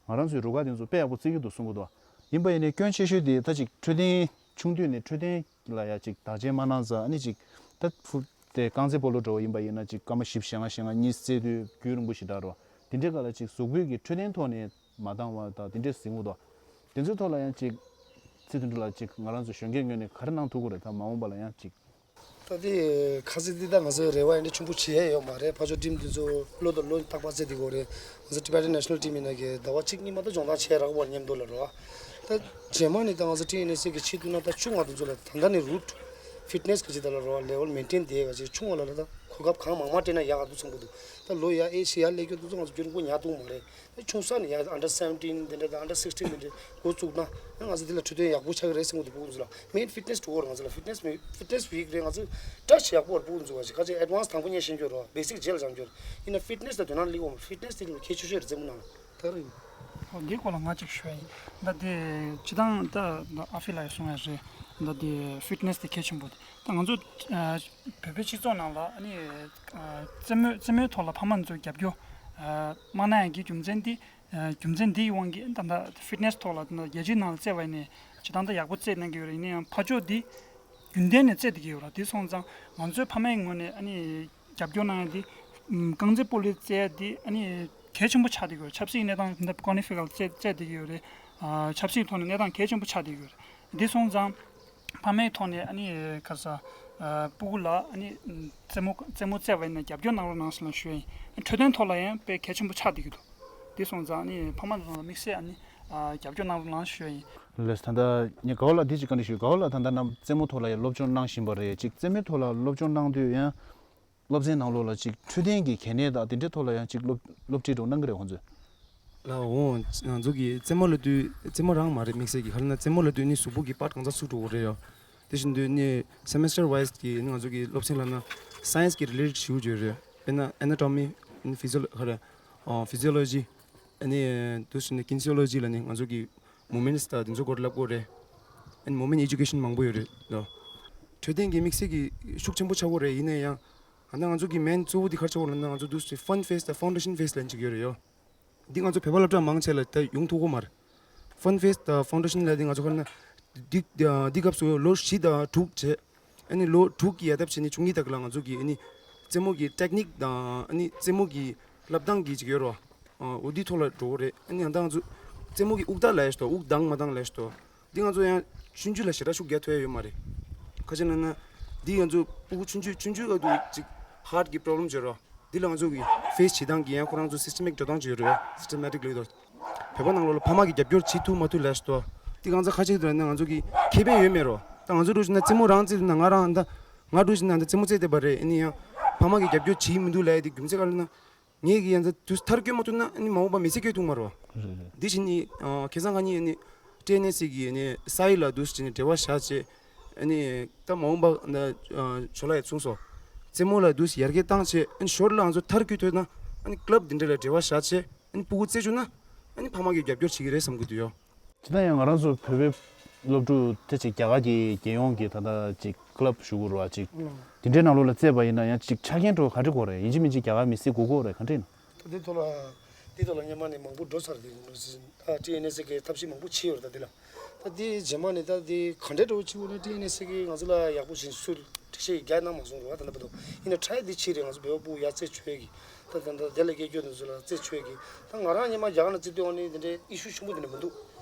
ང་རང་ཚོའི་རུ་ཁག་དེ་ཚོ་དཔེ་ཡག་པོ་བརྩི་གི་འདུག་གསུང་གི་འདུག་ཡིན་པ་ཡིན་ནའི་སྐྱོན་ཆེ་ཤོས་དེ་ད་ཅིག་འཕྲོད་བསྟེན་ཆུང་དུས་ནས་འཕྲོད་བསྟེན་ལ་ཡ་ཅིག་བདག་གཅེས་མ་གནང་ཙང་། ཨ་ནི་ཅིག་ད་ཕུ་དེ་རྐང་རྩེད་སྤོ་ལོ་འདྲ་བོ་ཡིན་པ་ཡིན་ན་ཅིག་སྐར་མ་བཞི་བཅུ་ཞེ་ལྔ་ཞེ་ལྔ་གཉིས་རྩེད་དུས་རྒྱུན་རིང་པོ་ཞེ་དྲག་རོ། དེ་འདྲའི་སྐབས་ལ་ཅིག་གཟུགས་པོའི་གི་འཕྲོད་བསྟེན་ཐོག་ནས་མ་འདང་བ་དང་དེ་འདྲས་ཟིན་འོ་དོ། དེ་ཚོའི་ཐོག་ལ་ཡང་ཅིག་ཚེ་དོན་གྲུབ་ལགས་ཅིག་ང་རང་ཚོ་གཞོན་སྐྱེས་ངོས་ནས་ག་རེ་གནང་ཐུབ་ཀྱི་རེད། ད་མ་འོངས་པ་ལ་ཡང་ཅིག་ད་དེ་ཁ་སང་འདི་ད་ང་ཚོའི་རེ་བ་ཡིན་ན་ཆེན་པོ་བྱེད་ཡས་ཡོད་མ་རེད། ཕར་ཕྱོགས་ཊིམ་འདི་ཚོ་བློ་དང་བློ་རྟག་པར་རྩེ་འདི་གོ་རེད། ང་ཚོ་Tibetan National Team ཡིན་ན་གི་ཟླ་བ་གཅིག་གཉིས་མ་གཏོགས་སྦྱོང་བརྡར་བྱས་རག་པར་སྙམ་འདུག་ལ་རོ། ད་རྗེས་མ་ནི་ད་ང་ཚོ་ཊི་ཨེན་ཨེས་ཨེ་གི་ཆེད་དུ་ན་ད་ཆུང་བ་དེ་ཚོ་ལ་ད་ལྟ་ནས་རུ་ཊི་ཕིཊ་ནེས་ག་ཅིག་ད་ལ་རོ་ལེ་ཝལ་མེན་ཊེན་དེ་ག་ཅིག་ཆུང་བ་ལ་ལ་ད་གོ་སྐབས་གང་མང་མང་སྤྲད་ན་ཡག་ག་འདུག་བསམ་གི་འདུག་ད་ལོ་ཡ་ཨེ་ཤི་ཡ་སླེབས་རྒྱུ་དེ་ཚོ་ང་ཚོ་རྒྱུན་རིང་པོ་ཉར་ཐུབ་མ་རེད། ཆུང་ས་ནས་ཡང་under seventeen དེ་འདྲ་དང་under sixteen དེ་འདྲ་འགོ་བཙུགས་ན་ཡང་ང་ཚོ་འདི་ལ་འཕྲོད་བསྟེན་ཡག་པོ་ཆགས་ཀྱི་རེད་བསམ་གྱི་འདུག་ཕྲུ་གུ་ཚོ་ལ། main fitness to work ང་ཚོ་ལ་fitness week རེད། ང་ཚོ་touch ཡག་པོ་ཕྲུ་གུ་ཚོ་བ་ཞིག་ཁ་ཅིག་advance དང་པོ་ཉན་ཤེས་རྒྱུ་རོ། basic རྗེས་ལ་སྦྱང་རྒྱུ་རེད། ཡིན་ན་fitness དང་དོ་སྣང་སླེབས་འོང་། fitness དེ་ལ་གལ་ཆེ་ཤོས་རེད་རྩེད་མོ་ནང་ལ། ད་རེད། ཨོ་འདིའི་སྐོར་ལ་ང་ཅིག་ཞུ་ཡ་ཡིན། ད་དེ་སྤྱི་བཏང་ད་ཨ་ཕི་ལགས་གསུང་ཡ་རེད། ད་དེ་fitness དེ་གལ་ཆེན་པོ་རེད། ད་ང་ཚོ་བོད་པའི་སྤྱི་ཚོགས་ནང་ལ་ཨ་ནི་རྩེད་མོ་རྩེད་མོའི་ཐོག་ལ་ཕ་མ་ཚོས་རྒྱབ་སྐྱོར་མ་གནང་ཡ་གི་རྒྱུ་མཚན་དེ། རྒྱུ་མཚན་འདིའི་དབང་གིས་ད་ལྟ་fitness ཐོག་ལ་ད་ལྟ་རྒྱལ་སྤྱིའི་ནང་ལ་བརྩིས་པ་ཡིན་ནའི་སྤྱིར་བཏང་ད་ཡག་པོ་རྩེད་གནང་གི་ཡོད་རེད། ཡིན་ན་ཡང་ཕར་ཕྱོགས་འདི་རྒྱུན་ལྡན་ནས་རྩེད་བསྡད་ཀྱི་ཡོད་རེད། དེ་སོང་ཙང་ང་ཚོའི་ཕ་མའི་ངོས་ནས་ཨ་ནི་རྒྱབ་སྐྱོར་གནང་ཡ་འདི་རྐང་རྩེད་སྤོ་ལོ་རྩེད་ཡ་འདི་ཨ་ནི་གལ་ཆེན་པོ་ཆགས་བསྡད་ཀྱི་ཡོད་རེད། ཆབ་སྲིད་གནས་སྟངས་ད་ལྟ་ཀོ་ནི་ཧྥི་ཀལ་རྩེད་རྩེད་བསྡད་ཀྱི་ཡོད་རེད། ཆབ་སྲིད་ཐོག་ནས་གནས་སྟངས་གལ་ཆེན་པོ་ཆགས་བསྡད་ཀྱི་ཡོད་རེད། དེ་སོང་ཙང་ཕ་མའི་ཐོག་ནས་ཨ་ནི་ག་ས་སྤུ་གུ་ལ་ཨ་ནི་རྩེད་མོ་རྩེད་མོ་རྩེད་པ་ཡིན་ན་རྒྱབ་སྐྱོར་གནང་རོགས་གནང་ཟེར་ལ་ཞུ་ཡ་ཡིན། འཕྲོད་བསྟེན་ཐོག་ལ་ཡང་དཔེ་གལ་ཆེན་པོ་ཆགས་བསྡད་ཀྱི་འདུག་དེ་སོང་ཙང་ཨ་ནི་ཕ་མ་ཚོ་ལ་དམིགས་བསལ་ཨ་ནི་རྒྱབ་སྐྱོར་གནང་རོགས་གནང་ཞུ་ཡ་ཡིན། ལགས་སོ། ད་ལྟ་ངས་དགའ་བ་ལགས་འདི་ཅིག་བཀའ་འདྲི་ཞུ། དགའ་བ་ལགས་ད་ལྟ་རྣམས་རྩེད་མོ་ཐོག་ལ་ཡང་སློབ་སྦྱོང་གནང་བཞིན་པ་རེད། ཅིག་རྩེད་མོའི་ཐོག་ལ་སློབ་སྦྱོང་གནང་དུས་ཡང་སློབ་ཚན་ནང་ལོགས་ལ་ཅིག་འཕྲོད་བསྟེན་གྱི་གལ་གནད་དང་དེ་འདྲའི་ཐོག་ལ་ཡང་ཅིག་སློབ་སློབ་ཁྲིད་རོགས་གནང་གི་རེད་ཁོང་ཚོས། ལགས་འོང་། ང་ཚོ་གི་རྩེད་མོ་ལབ་དུས་རྩེད་མོ་རང་མ་རེད། དམིགས་བསལ་གྱི་ག་རེ་ན་རྩེད་མོ་ལབ་དུས་ནི་གཟུགས་པོ་གི་པར་གང་ཚང་ཚུགས་འགྲོ་གི་རེད་ཡ། དེ་བཞིན་དུ་ནི་semester wise གི་ནི་ང་ཚོ་གི་སློབ་ཚན་ལབ་ན་science གི་related ཞེ་པོ་ཅིག་ཡོད་རེད། དཔེར་ན་anatomy, physio- ཁ་རེ- physiology, ཨ་ནི་དུ་ཞིག་ནི་kinesiology ལ་ནི་ང་ཚོ་གི་movements དང་དེ་ཚོ་སྐོར་བསླབ་དགོས་རེད། ཨ་ནི་movement education མང་པོ་ཡོད་རེད་དོ། འཕྲོད་བསྟེན་གྱི་དམིགས་བསལ་གྱི་ཤུགས་ཆེན་པོ་ཆགས་ཀྱི་རེད། ཡིན་ན་ཡང་ཨ་ན་ང་ཚོ་གི་main གཙོ་བོ་དེ་ག་རེ་ཆགས་ཀྱི་རེད་ལབ་ན་ང་ཚོ་དུ་ཞིག་fun phase དང་foundation phase ལབ་ཅིག་ཡོད་རེད་ཡོ། འདི་ང་ཚོ་བོད་པ་སློབ་གྲྭ་མང་ཆེ་ལ་ད་ཡོང་ཐུབ་ཀྱི་མ་རེད། Fun phase དང་foundation ལབ་འདི་ང་ཚོ་ཁ་ན་འདི་འདི་སྐབས་སུ་ལོ་བཞི་དང་དྲུག་བྱས། ཨ་ནི་ལོ་དྲུག་གི་ཡར་ཐབས་བྱས་ནས་བཅུ་གཉིས་དག་ལ་ང་ཚོ་གི་ཨ་ནི་རྩེད་མོ་གི་technique དང་ཨ་ནི་རྩེད་མོ་གི་བསླབ་སྟངས་ཀྱི་ཅིག་ཡོད་རེད་བ། འོ་འདི་ཐོག་ལ་འགྲོ་གི་རེད། ཨ་ནི་ཡང་ད་ང་ཚོ་རྩེད་མོ་གི་དབུགས་ཐག་ལབ་ཡས་ཤིག་དང་དབུགས་ལྡང་མ་ལྡང་ལབ་ཡས་ཤིག་དང་། འདི་ང་ཚོ་ཡང་ཆུང་ཆུང་ལ་ཞེ་དྲག་ཤུགས་རྒྱག་ཐུབ་ཡ་ཡོད་མ་རེད། ཁ་ཅིག་ལབ་ན་འདི་ང་ཚོ་སྤུ་གུ་ཆུང་ཆུང་ཆུང་ཆུང་སྐབས་དུ་ཅིག་heart གི་problem ཅིག་ཡོད་རེད་བ། འདི་ལ་ང་ཚོ་གི་face བྱེད་སྟངས་ཀྱི་ཡང་ཁོ་རང་ཚོ་systemic འགྲོ་སྟངས་ཅིག་ཡོད་རེད། systematic ལབ་དུས་བོད་པ་ནང་ལོགས་ལ་ཕ་མ་གི་རྒྱབ་སྐྱོར་བྱེད་ཐུབ་མ་ཐུབ་ལབ་ཡས་ཤིག་དང་། འདི་གང་ཚ་ཁ་ཅིག་ལབ་ན་ང་ཚོ་གི་ཁེ་ཕན་ཡོད་མེད་རོ། ད་ང་ཚོ་འགྲོ་བཞིན་ན་རྩེད་མོ་རང་རྩེད་ན་ང་རང་ད་ང་འགྲོ་བཞིན་ན་ད་རྩེད་མོ་རྩེ་བསྡད་པ་རེད། ཨ་ནི་ཡང་ཕ་མ་གི་རྒྱབ་སྐྱོར་བྱེད་མི་འདུག་ལབ་ཡ་དེ་རྒྱུ་མཚན་ག་རེ་ལབ་ན། ངས་གི་ཡང་ཚ་དུས་མཐར་སྐྱོན་མ་ཐུབ་ན་ཨ་ནི་མ་འོངས་པ་མི་ཚེ་སྐྱོལ་ཐུབ་མ་རོ། རེད་རེད། འདི་བཞིན་ནི་ཨ་ཁ་སང་ཁ་ཉིན་ཨ་ནི་ཊི་ཨེན་ཨེས་སི་གི་ཨ་ནི་སའི་ལ་དུས་ཅི་ནི་འབྲེལ་བ་བཞག་བྱས། ཨ་ནི་ད་མ་འོངས་པ་ན་ཨ་ཇོ་ལགས་ཡ་གསུངས་སོ། རྩེད་མོ་ལ་དུས་ཡར་རྒྱས་བཏང་བྱས། ཨ་ནི་ཞོར་ལ་ང་ཚོ་མཐར་སྐྱོལ་ཐུབ་ན་ཨ་ནི་ཀླབ་འདི་འདྲ་ལ་འབྲེལ་བ་བཞག་བྱས། ཨ་ནི་སྤུ་གུ་རྩེ་བཅུག་ན་ཨ་ནི་ཕ་མ་གིས་རྒྱབ་སྐྱོར་བྱེད་ཀྱི་རེད་བསམ་གྱི་འདུག་ཡོ། ཅི་ལྟར་ཡང་ང་རང་ཚོ་བོད་པའི་སློབ་ཕྲུག་དེ་ཅིག་རྒྱ་གར་གྱི་རྒྱལ་ཡོངས་ཀྱི་ད་ལྟ་ཅིག་ཀླབ་ཞུ་དགོས་རེད་བ། ཅིག་ཨང་། དེ་འདྲའི་ནང་ལོགས་ལ་བཙས་པ་ཡིན་ན་ཡང་ཅིག་ཆ་རྐྱེན་འགྲོ་ག་འདྲ་དགོས་རེད། ཡིན་གཅིག་མིན་གཅིག་རྒྱ་གར་མི་སེར་དགོས་ཀྱི་ཡོད་རེད། ག་འདྲ་ཡིན་ན། ད་འདི་ཐོག་ལ་འདི་ཐོག་ལ་སྔོན་མ་ནས་མང་པོ་འགྲོ་ཚར་དེ་ཡིན་ན་ཊི་ཨེན་ཨེས་སི་གི་ཐབས་ཤེས་མང་པོ་བྱས་ཡོད་རེད། ད་འདི་ལ་ད་འདི་རྗེས་མ་ནས་ད་འདི་ག་འདྲའི་འགྲོ་བྱེད་དགོས་ན་ཊི་ཨེན་ཨེས་སི་གི་ང་ཚོ་ལ་ཡག་པོ་ཞིག་སུ་འགྲེལ་བཤད་རྒྱག་གནང་མ་སོང་རེད་བ། ད་ལྟ་བར་དུ་ཡིན་ན་ཊི་རའི་འདི་བྱས་རེད། ང་ཚོ་བོད་པ་སྤུ་གུ་ཡར་རྩེད་ཆོག་གི། ད་ད་ད་དེ་ལ་སྐད་སྐྱོ་དེ་ཚོ་ལ་རྩེད་ཆོག་གི། ད་ང་རང་སྔོན་མ་རྒྱ་གར་ནང་རྩེད་དུས་ཨ་ནི་དེ་འདྲའི་ཨི་ཤུ་ཆེན་པོ་དེ་འདྲ་མི་འདུག་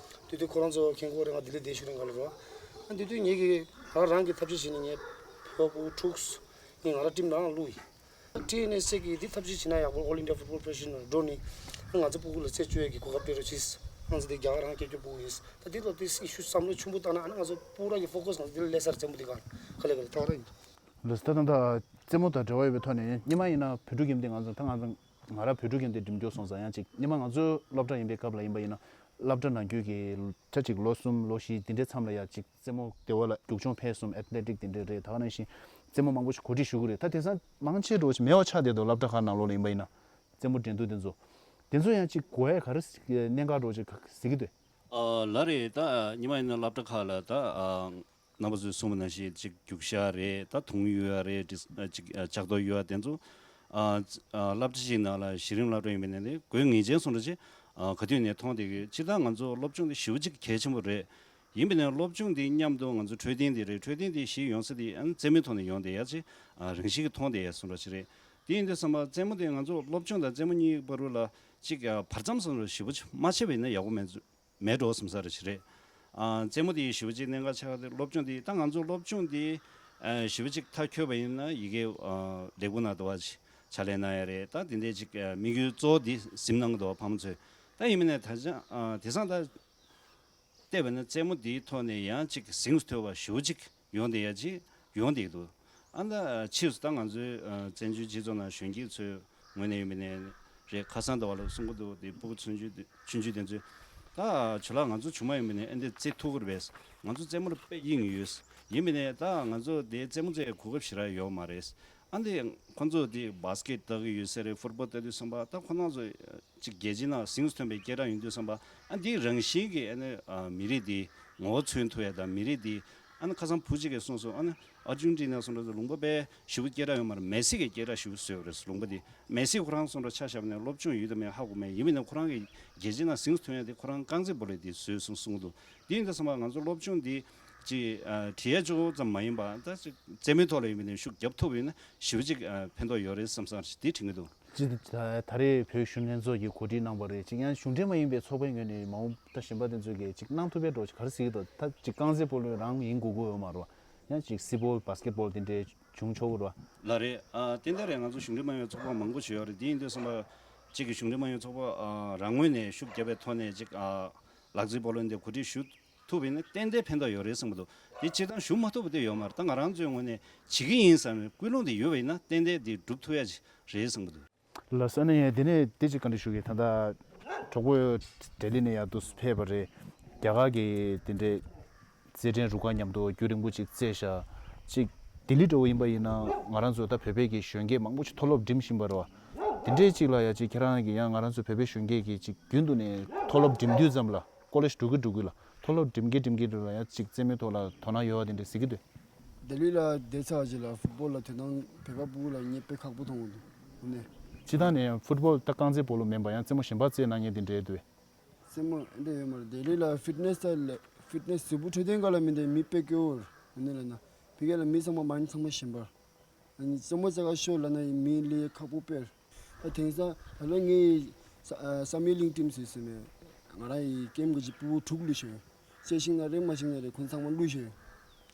དེ་དུས་ཁོ་རང་ཚོ་མཁན་སྐོར་རེ་ང་ལྡི་ལི་བསྡད་ཤུགས་རིང་ག་ལ་རོ། ཨ་དེ་དུས་ངེད་ཀྱིས་ང་རང་རང་གི་ཐབས་ཤེས་བྱས་ནས་ངས་བོད་པ་སྤུ་གུ་དྲུག་ངས་ང་རང་ཊིམ་ནང་བླུགས་ཡིན། ཊི་ཨེན་ཨེས་སི་གིས་འདི་ཐབས་ཤེས་བྱས་ན་ཡག་པོ། All India Football Federation ནང་འགྲོ་ནས་ང་ཚོ་སྤུ་གུ་ལ་རྩེད་བཅུག་ཡས་ཀྱི་གོ་སྐབས་སྤྲད་རོགས་གྱིས། ང་ཚོ་འདི་རྒྱ་གར་རང་སྐད་སྐྱོ་སྤུ་གུ་ཡིན། ད་འདི་ལོ་འདི་ཨི་ཤུ་བསམ་བློ་ཆེན་པོ་བཏང་ན་ཨ་ན་ང་ཚོ་སྤུ་གུ་རང་གི་ཕོ་ཁས་ང་ཚོ་འདི་ལ་སླེབས་ས་རེད། རྩེད་མོ་འདི་ག་ག་ལེ་ག་ལེ་ཐག་ར་ཡིན། ལགས་སོ། ད་ད་ད་རྩེད་མོ་དང་འབྲེལ་བ་ཡོད་པའི་ཐོག་ནས་སྔོན་མ་ཡིན་ན་བོད་ཕྲུག་ཡིན་དུས་ང་ཚོ་ད་ང་ཚོ་ང་རང་བོད་ཕྲུག་ཡིན་དུས་འགྲིམ་རྒྱུ་སོང་ཙང་ཡང་ཅིག་སྔོན་མ་ང་ཚོ་སློབ་གྲྭ་ཡིན་པའི་སྐབས་ལ་ཡིན་པ་ཡིན་ན་སློབ་གྲྭ་ནང་ཁུལ་གྱི་ཆ་ཅིག་ལོ་གསུམ་ལོ་བཞི་འདི་འདྲའི་མཚམས་ལ་ཡང་ཅིག་རྩེད་མོ་སྡེ་བ་ལ་རྒྱུག་མཆོང་འཕེལ་གསུམ་ཨེཐ་ལེ་ཊིག་དེ་འདྲ་རེད། ད་ག་ནང་བཞིན་རྩེད་མོ་མང་པོ་ཞིག་གོ་སྒྲིག་ཞུ་གི་རེད། ད་དེང་སང་མང་ཆེ་འགྲོ་ཞིག་མེད་པ་ཆགས་བསྡད་འདུག་སློབ་གྲྭ་ཁག་ནང་ལོགས་ལ་ཡིན་པ་ཡིན་ན་རྩེད་མོ་འགྲན་བསྡུར་དེ་ཚོ་དེ་ཚོ་ཡང་ཅིག་དགོས་ཡ་ག་རེ་གནད་འགག་འགྲོ་ཞིག་གཟིགས་ཀྱི་འདུག་ཨ་ལགས་རེད། ད་ཉི་མ་ཡིན་ན་སློབ་གྲྭ་ཁག་ལ་ད་ཨ་རྣམ་པ་ཚོས་གསུངས་པ་ནང་བཞིན་ཅིག་རྒྱུག་ཤར་རེད། ད་དུང་གཡུག་ཡ་རེད། ཅིག་ཨ་ཅིག་ཨ་ལྕགས་རྡོ་གཡུག་ཡ་དེ་ཚོ་ཨ་ཨ་སློབ་གྲྭ་ཞིག་ནང་ལ་གཞི་རིམ་སློབ་གྲྭ་ཡིན་པ་ནས་དེ་དགོས་ངེས་ཅན་སོང་འདྲ་ཅིག་ཨ་ག་དུས་ནས་མཐོང་བསྡད་ཀྱི་ཡོད། སྤྱིར་བཏང་ང་ཚོ་སློབ་སྦྱོང་དེ་ཞེ་པོ་ཅིག་གལ་ཆེན་པོ་རེད། ཡིན་པ་ནས་སློབ་སྦྱོང་དེ་མཉམ་དུ་ང་ཚོ་འཕྲོད་བསྟེན་དེ་རེད། འཕྲོད་བསྟེན་དེ་གཞི་ཡོང་ས་དེ་ཨ་ནི་རྩེད་མོའི་ཐོག་ནས་ཡོང་བསྡད་ཡ་ཅིག་ཨ་རང་བཞིན་གྱིས་མཐོང་བསྡད་ཡ་སོང་འདྲ་ཅིག་རེད། དེ་ཡིན་དུས་ཙམ་པ་རྩེད་མོ་དེ་ང་ཚོ་སློབ་སྦྱོང་དང་རྩེད་མོ་གཉིས་བར་དུ་ལ་ཅིག་ཨ་བར་མཚམས་སོང་འདྲ་ཞེ་པོ་ཅིག་མ་ཆད་པ་ཡིན་ན་ཡག་པོ་མེད་ཚུལ། མེད་འགྲོ་བསམ་ས་རེ་ཞིག་རེད། ཨ་རྩེད་མོ་དེ་ཞེ་པོ་ཅིག་གནད་འགག་ཆགས་ཏེ་སློབ་སྦྱོང་དེ་ད་ང་ཚོ་སློབ་སྦྱོང་དེ་ཨ་ཞེ་པོ་ཅིག་མཐར་འཁྱོལ་བ་ཡིན་ན་ཡི་གེ་ཨ་ལེགས་པོ་ན་དུ་བ་ཅིག་ཕྱག་ལས་གནང་ཡ་རེད། ད་དེ་འདྲའི་ཅིག་ཨ་དམིགས་ཡུལ་གཙོ་བོ་དེ་ཟིན་གནང་གི་འདུག་བ་ཕ་མ་ཚོས། ད་ཡིན་མིན་ནས་ད་ཆ་ཨ་དེང་སང་ད་བལྟས་པ་ན་རྩེད་མོ་དེའི་ཐོག་ནས་ཡང་ཅིག་ཟིང་དུ་ཐོན་པ་ཞེ་པོ་ཅིག་ཡོང་བསྡད་ཡ་ཅིག་ཡོང་བསྡད་འདུག་ཨ་ད་ཕྱིས་སུ་ད་ང་ཚོའི་ཨ་བཙན་བྱོལ་སྤྱི་ཚོགས་ནང་གཞོན་སྐྱེས་ཚོའི་ངོས་ནས་ཡིན་པ་ནས་རེད། ཁ་སང་ཟླ་བ་ལ་གསུང་གི་འདུག་དེ་སྤུ་གུ་ཆུང་ཆུང་དེ་ཆུང་ཆུང་དེ་ཚོས་ད་ཇོ་ལགས་ང་ཚོ་ཆུང་མ་ཡིན་པ་ནས་ཨ་འདི་རྩེད་ཐུབ་ཀྱི་རེད་པས། ང་ཚོ་རྩེད་མོ་ལ་དཔེ་དབྱིངས་ཡོད། ཡིན་པ་ནས་ད་ང་ཚོ་དེ་རྩེད་མོ་རྩེད་གོ་སྐབས་ཞེ་དྲག་ཡོད་མ་རེད། ཨ་འདི་ཁོང་ཚོ་དེ་བཱ་སི་ཀེཊ་ལྟ་གི་ཡོད་ས་རེད། ཕུཊ་བོལ་ལྟ་དུས་ཙམ་པ་ད་ཁོ་རང་ཚོ་ཅིག་རྒྱལ་སྤྱི་ནང་ཟིང་དུ་ཐོན་པའི་སྐད་གྲགས་ཡོང་དུས་ཙམ་པ་ཨ་འདི་རང་བཞིན་གྱིས་ཨ་ནི་ཨ་མི་རིགས་དེ་ངོ་བོ་མཚོན་ཐུབ་ཡ་དང་མི་རིགས་དེ་ཨ་ནི་ཁ་སང་བུ་གཅིག་གིས་གསུངས་སོང་། ཨ་ནི་ཨར་ཇུན་ཊི་ན་སོང་འདྲ་ལུང་པ་དཔེ་ཞེ་པོ་སྐད་གྲགས་ཡོད་མ་རེད། མེ་སི་གིས་སྐད་གྲགས་ཞེ་པོ་བཟོས་པ་རེད། ལུང་པ་དེ་མེ་སི་ཁོ་རང་སོང་འདྲ་ཆ་བཞག་པ་ན་སློབ་སྦྱོང་ཡོད་དམ་མེད་ཧ་གོ་མེད། ཡིན་མིན་ན་ཁོ་རང་གིས་རྒྱལ་སྤྱི་ནང་ཟིང་དུ་ཐོན་ཡ་དེ་ཁོ་རང་རྐང་རྩེད་སྤོ་ལོ་དེ་བཟོས་སོང་གསུང་གི་འདུག་དེ་ཡིན་དུས་ཙམ་པ་ང་ཚོ་སློབ་སྦྱོང་འདི་ཅིག་ཨ་བྲིས་ཡ་གཅིག་པོ་ཙམ་མ་ཡིན་པ་ད་ཅིག་རྩེད་མོའི་ཐོག་ལ་ཡིན་པ་ནས་ཤུགས་རྒྱབ་ཐུབ་པ་ཡིན་ན་ཞེ་པོ་ཅིག་ཨ་ཕན་ཐོགས་ཡོད་རེད་བསམ་བསམ་ཅིག་དེ་དྲན་གྱི་འདུག་ཅིག་ད་ད་རེས་བོད་གཞོན་ལྷན་ཚོགས་ཀྱིས་གོ་སྒྲིག་གནང་བ་རེད། ཅིག་ཡང་གཞུང་འབྲེལ་མ་ཡིན་པའི་ཚོགས་པའི་ངོས་ནས་མ་འོངས་ད་གཞན་པ་དེ་ཚོས་ཀྱིས་ཅིག་གནང་ཐུབ་པའི་འགྲོ་ཅིག་ག་རེ་གཟིགས་ཀྱི་འདུག་ད་ཅིག་རྐང་རྩེད་སྤོ་ལོ་རང་ཡིན་དགོས་ཀྱི་ཡོད་མ་རེད་བ། ཡང་ཅིག་སི་པོལ་བཱ་སི་ཀེཊ་བོལ་དེ་འདྲའི་བྱུང་ཆོག་གི་རེད་བ། ལགས་རེད། ཨ་ཏན་ཏན་རེད། ང་ཚོ་གཞུང་འབྲེལ་མ་ཡིན་པའི་ཚོགས་པ་མང་པོ་ཞིག་ཡོད་རེད། དེ་ཡིན་དུས་ཙམ་པ་ཅིག་གི་གཞུང་འབྲེལ་མ་ཡིན་པའི་ཚོགས་པ་ཨ་རང་ངོས་ནས་ཤུགས་བརྒྱབ་པའི་ཐོག་ནས་ཅིག་ཨ་ལག་རྩེད་སྤོ་ལོ་འདི་གོ་སྒྲིག་ཞུ་ཐུབ་པ་ཡིན་ན་ཏན་ཏན་ཕན་ཐོགས་ཡོད་རེད་བསམ་གྱི་འདུག་དེ་སྤྱིར་བཏང་ཞུ་མ་ཐུབ་པ་དེ་ཡོད་མ་རེད། ད་ང་རང་ཚོའི་ངོས་ནས་བྱེད་ཀྱི་ཡིན་བསམ་པའི་ཀུན་སློང་དེ་ཡོད་པ་ཡིན་ན་ཏན་ཏན་དེ་འགྲུབ་ཐུབ་ཡ་ཅིག་རེད་བསམ་གྱི་འདུག་ལགས་སོ། ཨ་ནི་དེ་ནས་དེ་ཅིག་བཀའ་འདྲི་ཞུ་གི། ད་ལྟ་གྲོགས་པོ་ལྡི་ལི་ནས་ཡར་འདུག་ཕེབས་པ་རེད། རྒྱ་གར་གྱི་དེ་འདྲའི་ རྩེད་འགྲན་རུ་ཁག་མཉམ་དུ་རྒྱུན་རིང་པོ་ཅིག་རྩེས་བཞག་ཅིག་ལྡི་ལི་འདྲ་བོ་ཡིན་པ་ཡིན་ན་ང་རང་ཚོ་ད་བོད་པའི་གི་གཞོན་སྐྱེས་མང་པོ་ཞིག་མཐོ་སློབ་འགྲིམ་བཞིན་པ་རེད་བ། དེ་འདྲའི་ཅིག་ལ་ཡ་ཅིག་ཁྱེད་རང་གི་ཡང་ང་རང་ཚོ་བོད་པའི་གཞོན་སྐྱེས་ཀྱི་ཅིག་རྒྱུན་དུ་ནས་མཐོ་སློབ་འགྲིམ་དུས་ཙམ་ལ་ཀོ་ལེཇ་འགྲོ་གི་འགྲོ་གི་ལ་མཐོ་སློབ་འགྲིམ་གི་འགྲིམ་གི་འགྲོ་ལ་ཡ་ཅིག་རྩེད་མོའི་ཐོག་ལ་དོ་སྣང་ཡོད་བ་དེ་འདྲ་གཟིགས་ཀྱི་འདུག་ལྡི་ལི་ལ་བསྡད་ཚར་རྗེས་ལ་ཕུཊ་བོལ་ལ་དོ་སྣང་བོད་པ་ཕྲུ་གུ་ལ་ངས་དཔེ་ཁག་པོ་མཐོང་གི་འདུག་དངོས་གནས། སྤྱིར་བཏང་ནས་ཕུཊ་བོལ་ད་རྐང་རྩེད་སྤོ་ལོ་མིན་པ་ཡང་རྩེད་མོ་གཞན་པ་རྩེད་གནང་མཁན་དེ་འདྲ་རེད་འདུག་རྩེད་མོ་འདི་ཡོད་མ་རེད། ལྡི་ལི་ལ་ཕིཊ་ནེས་དང་ཕིཊ་ནེས་གཟུགས་པོ་འཕྲོད་བསྟེན་སྒང་ལ་མི་འདི་མི་དཔེ་སྐྱོ་བོ་རེད། དངོས་གནས་ལབ་ན་ཕ་གི་ལ་མི་ཚང་མ་མ་ཡིན་ཚང་མ་གཞན་པ། ཨ་ནི་རྩེད་མོ་རྩེ་ག་ཤོག་ལབ་ན་ཡང་མི་ལས་ཁག་པོ་དཔེ་རེད། ད་དེང་སང་ད་ལོ་ངའི་ས་ཨ་བསམ་ཡས་གླིང་ཊིམ་ཟེར་ཟེར་ནས་ང་རང་ཡི་ཀེམ་གི་ཅིག་ཕྲུ་གུ་དྲུག་བླུགས་ཤག་རྩེ་ཤེས་ན་རེད་མ་ཤེས་ན་རེད་ཁོང་ཚང་མ་བླུགས་ཤག་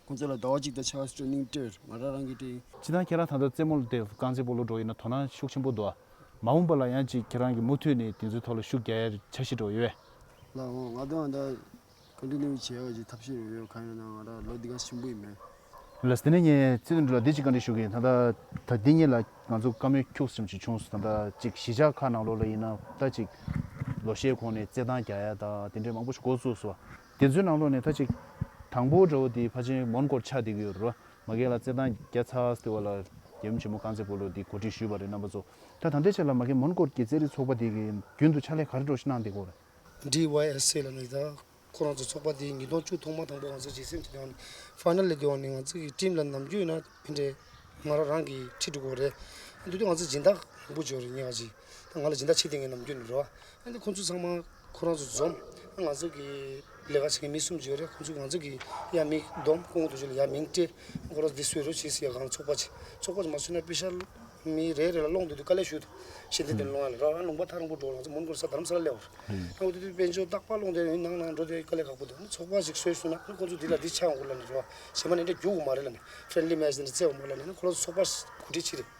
ཁོང་ཚོ་ལ་ཟླ་བ་གཅིག་དང་ཕྱེད་ཀ་ཊེ་ནིང་སྤྲད། ང་རང་རང་གིས་སྤྲད། སྤྱིར་བཏང་ཁྱེད་རང་ད་ལྟ་རྩེད་མོ་དེ་རྐང་རྩེད་སྤོ་ལོ་འགྲོ་ཡིན་ན་དོ་སྣང་ཤུགས་ཆེན་པོ་འདུག་མ་འོངས་པ་ལ་ཡང་ཅིག་ཁྱེད་རང་གིས་མུ་མཐུད་ནས་དེ་ཚོའི་ཐོག་ལ་ཤུགས་རྒྱག་ཡའི་འཆར་གཞི་འདྲ་བོ་ཡོད་པས། ལགས་འོང་། ང་ཚོ་ད་ཀོན་ཊི་ནིའུ་བྱེད་ཡག་གི་ཐབས་ཤེས་རོགས་ཡོད། གང་ཡིན་ན་ང་རང་ལོ་འདི་ག་ཆེན་པོ་ཡིན་མེད། ལགས་དེ་ནས་ངས་ཚེ་བརྟན་ལགས་ལ་འདི་གཅིག་བཀའ་འདྲི་ཞུ་གི་ཡིན། ད་ལྟ་ད་འདི་གཉིས་ལ་ང་ཚོ་བཀའ་མོལ་ཁྱུག་ཙམ་ཞིག་བྱུང་སོང་། ད་ལྟ་ཅིག་གཞིས་ཆགས་ཁག་ནང་ལོགས་ལ་ཡིན་ན་ད་ཅིག་ལོ་ཤས་གོང་ནས་རྩེད་ཐང་རྒྱག་ཡ་ད་དེ་འདྲའི་མང་པོ་ཞིག་འགོ་བཙུགས་སོང་། དེ་ཚོའི་ནང་ལོགས་ནས་ད་ཅིག་དང་པོ་འདྲ་བོ་དེ་ཕལ་ཆེར་མོན་གྷོར་ཆགས་བསྡད་ཀྱི་ཡོད་རེད། མ་གི་ལ་རྩེད་ཐང་རྒྱག་ཚར་ཟེར་བ་ལ་རྒྱལ་ཡུམ་ཆེན་མོ་རྐང་རྩེད་སྤོ་ལོ་འདི་གོ་སྒྲིག་ཞུས་པ་རེད། རྣམ་པ་ཚོ་ད་ད་ལྟའི་ཆ་ལ་མ་གི་མོན་གྷོར་གྱི་རྩེད་རིགས་ཚོགས་པ་དེ་གིས་རྒྱུན་དུ་ཕྱག་ལས་ག་རེ་འདྲ་བོ་ཞིག་གནང་བསྡད་ཀྱི་ཡོད་རེད། ཌི་ཝའི་ཨེས་ཨེ་ལབ་ནས་ད་ཁོ་རང་ཚོ་ཚོགས་པ་དེ་ཉིས་སྟོང་བཅུ་ཐོག་མ་དང་པོ་ང་ཚོ་རྗེས་སེམས་ཀྱི་དེ་བ་ནི་ཕའི་ནལ་ལ་དེ་བ་ནི་ང་ཚོ་གི་ཊིམ་ལ་ནམ་རྒྱུན་ཡིན་ན་ཕན་འབྲས་ང་རང་རང་གི་ཁྲིད་འགྲོ་གི་རེད། འདི་དུས་ང་ཚོ་སྦྱིན་བདག་མང་པོ་བྱོས་རེད། ཉེ་བ་ཅིག་ད་ང་ལ་སྦྱིན་བདག་བྱེད་བསྡད་མཁན་ནམ་རྒྱུན་ནས་རེད་བ། ཨ་ནི་ཁོང་ཚོ་ཚང་མ་ཁོ་རང་ཚོ་འཛོམས། ང་ཚོ་གི་ལས་ཀ་བྱེད་མཁན་མི་གསུམ་བྱོས་རེད། ཁོང་ཚོ་ང་ཚོ་གི་ཡ་མིག་སྡོམ་སྐུ་ངོ་དུ་ཆུ་ལ་ཡ་མིང་སྤྲད། ཁོ་རང་ཚོ་འདི་བཟོས་རོགས་བྱེད་ཟེར་ཡ་གང་ཚོགས་པ་ཅིག་ཚོགས་པ་ཅིག་མ་བཟོས་ན་པེ་ཤལ། མི་རེ་རེ་ལ་སློང་དུས་དུས་དཀའ་ལས་ཞུ་འདུག་ཤེས་ལྡན་དེ་སློང་ཡ་ལ་ར་རང་ལུང་པ་ཐག་རིང་པོ་འགྲོ། ང་ཚོ་མོན་གྷོ་ས་དྷ་རམ་ས་ལ་སླེབས་པ་རེད། ཨ་འོ་དེ་དུས་དཔལ་འབྱོར་རྟག་པར་སློང་དེ་ཡིན་ནང་ནང་འགྲོ་དེ་དཀའ་ལས་ཁག་པོ་འདུག་ཚོགས་པ་ཞིག་བཟོས་སོང་ན་ཁོང་ཚོ་འདི་ལ་འདི་ཆགས་འོང་གི་ལབ་ནས་རེད་བ། གཞན་པ་ནས་འདྲ་རྒྱུག་གི་མ་རེད་ལབ་ནས་ཕྲེན་ལི་མེ་ཆི་འདི་རྩེ་འོང་མ་ལབ་ནས་ཁོ་རང་ཚོ་ཚོགས་པ་གོ་སྒྲིག་བྱེད་རེད།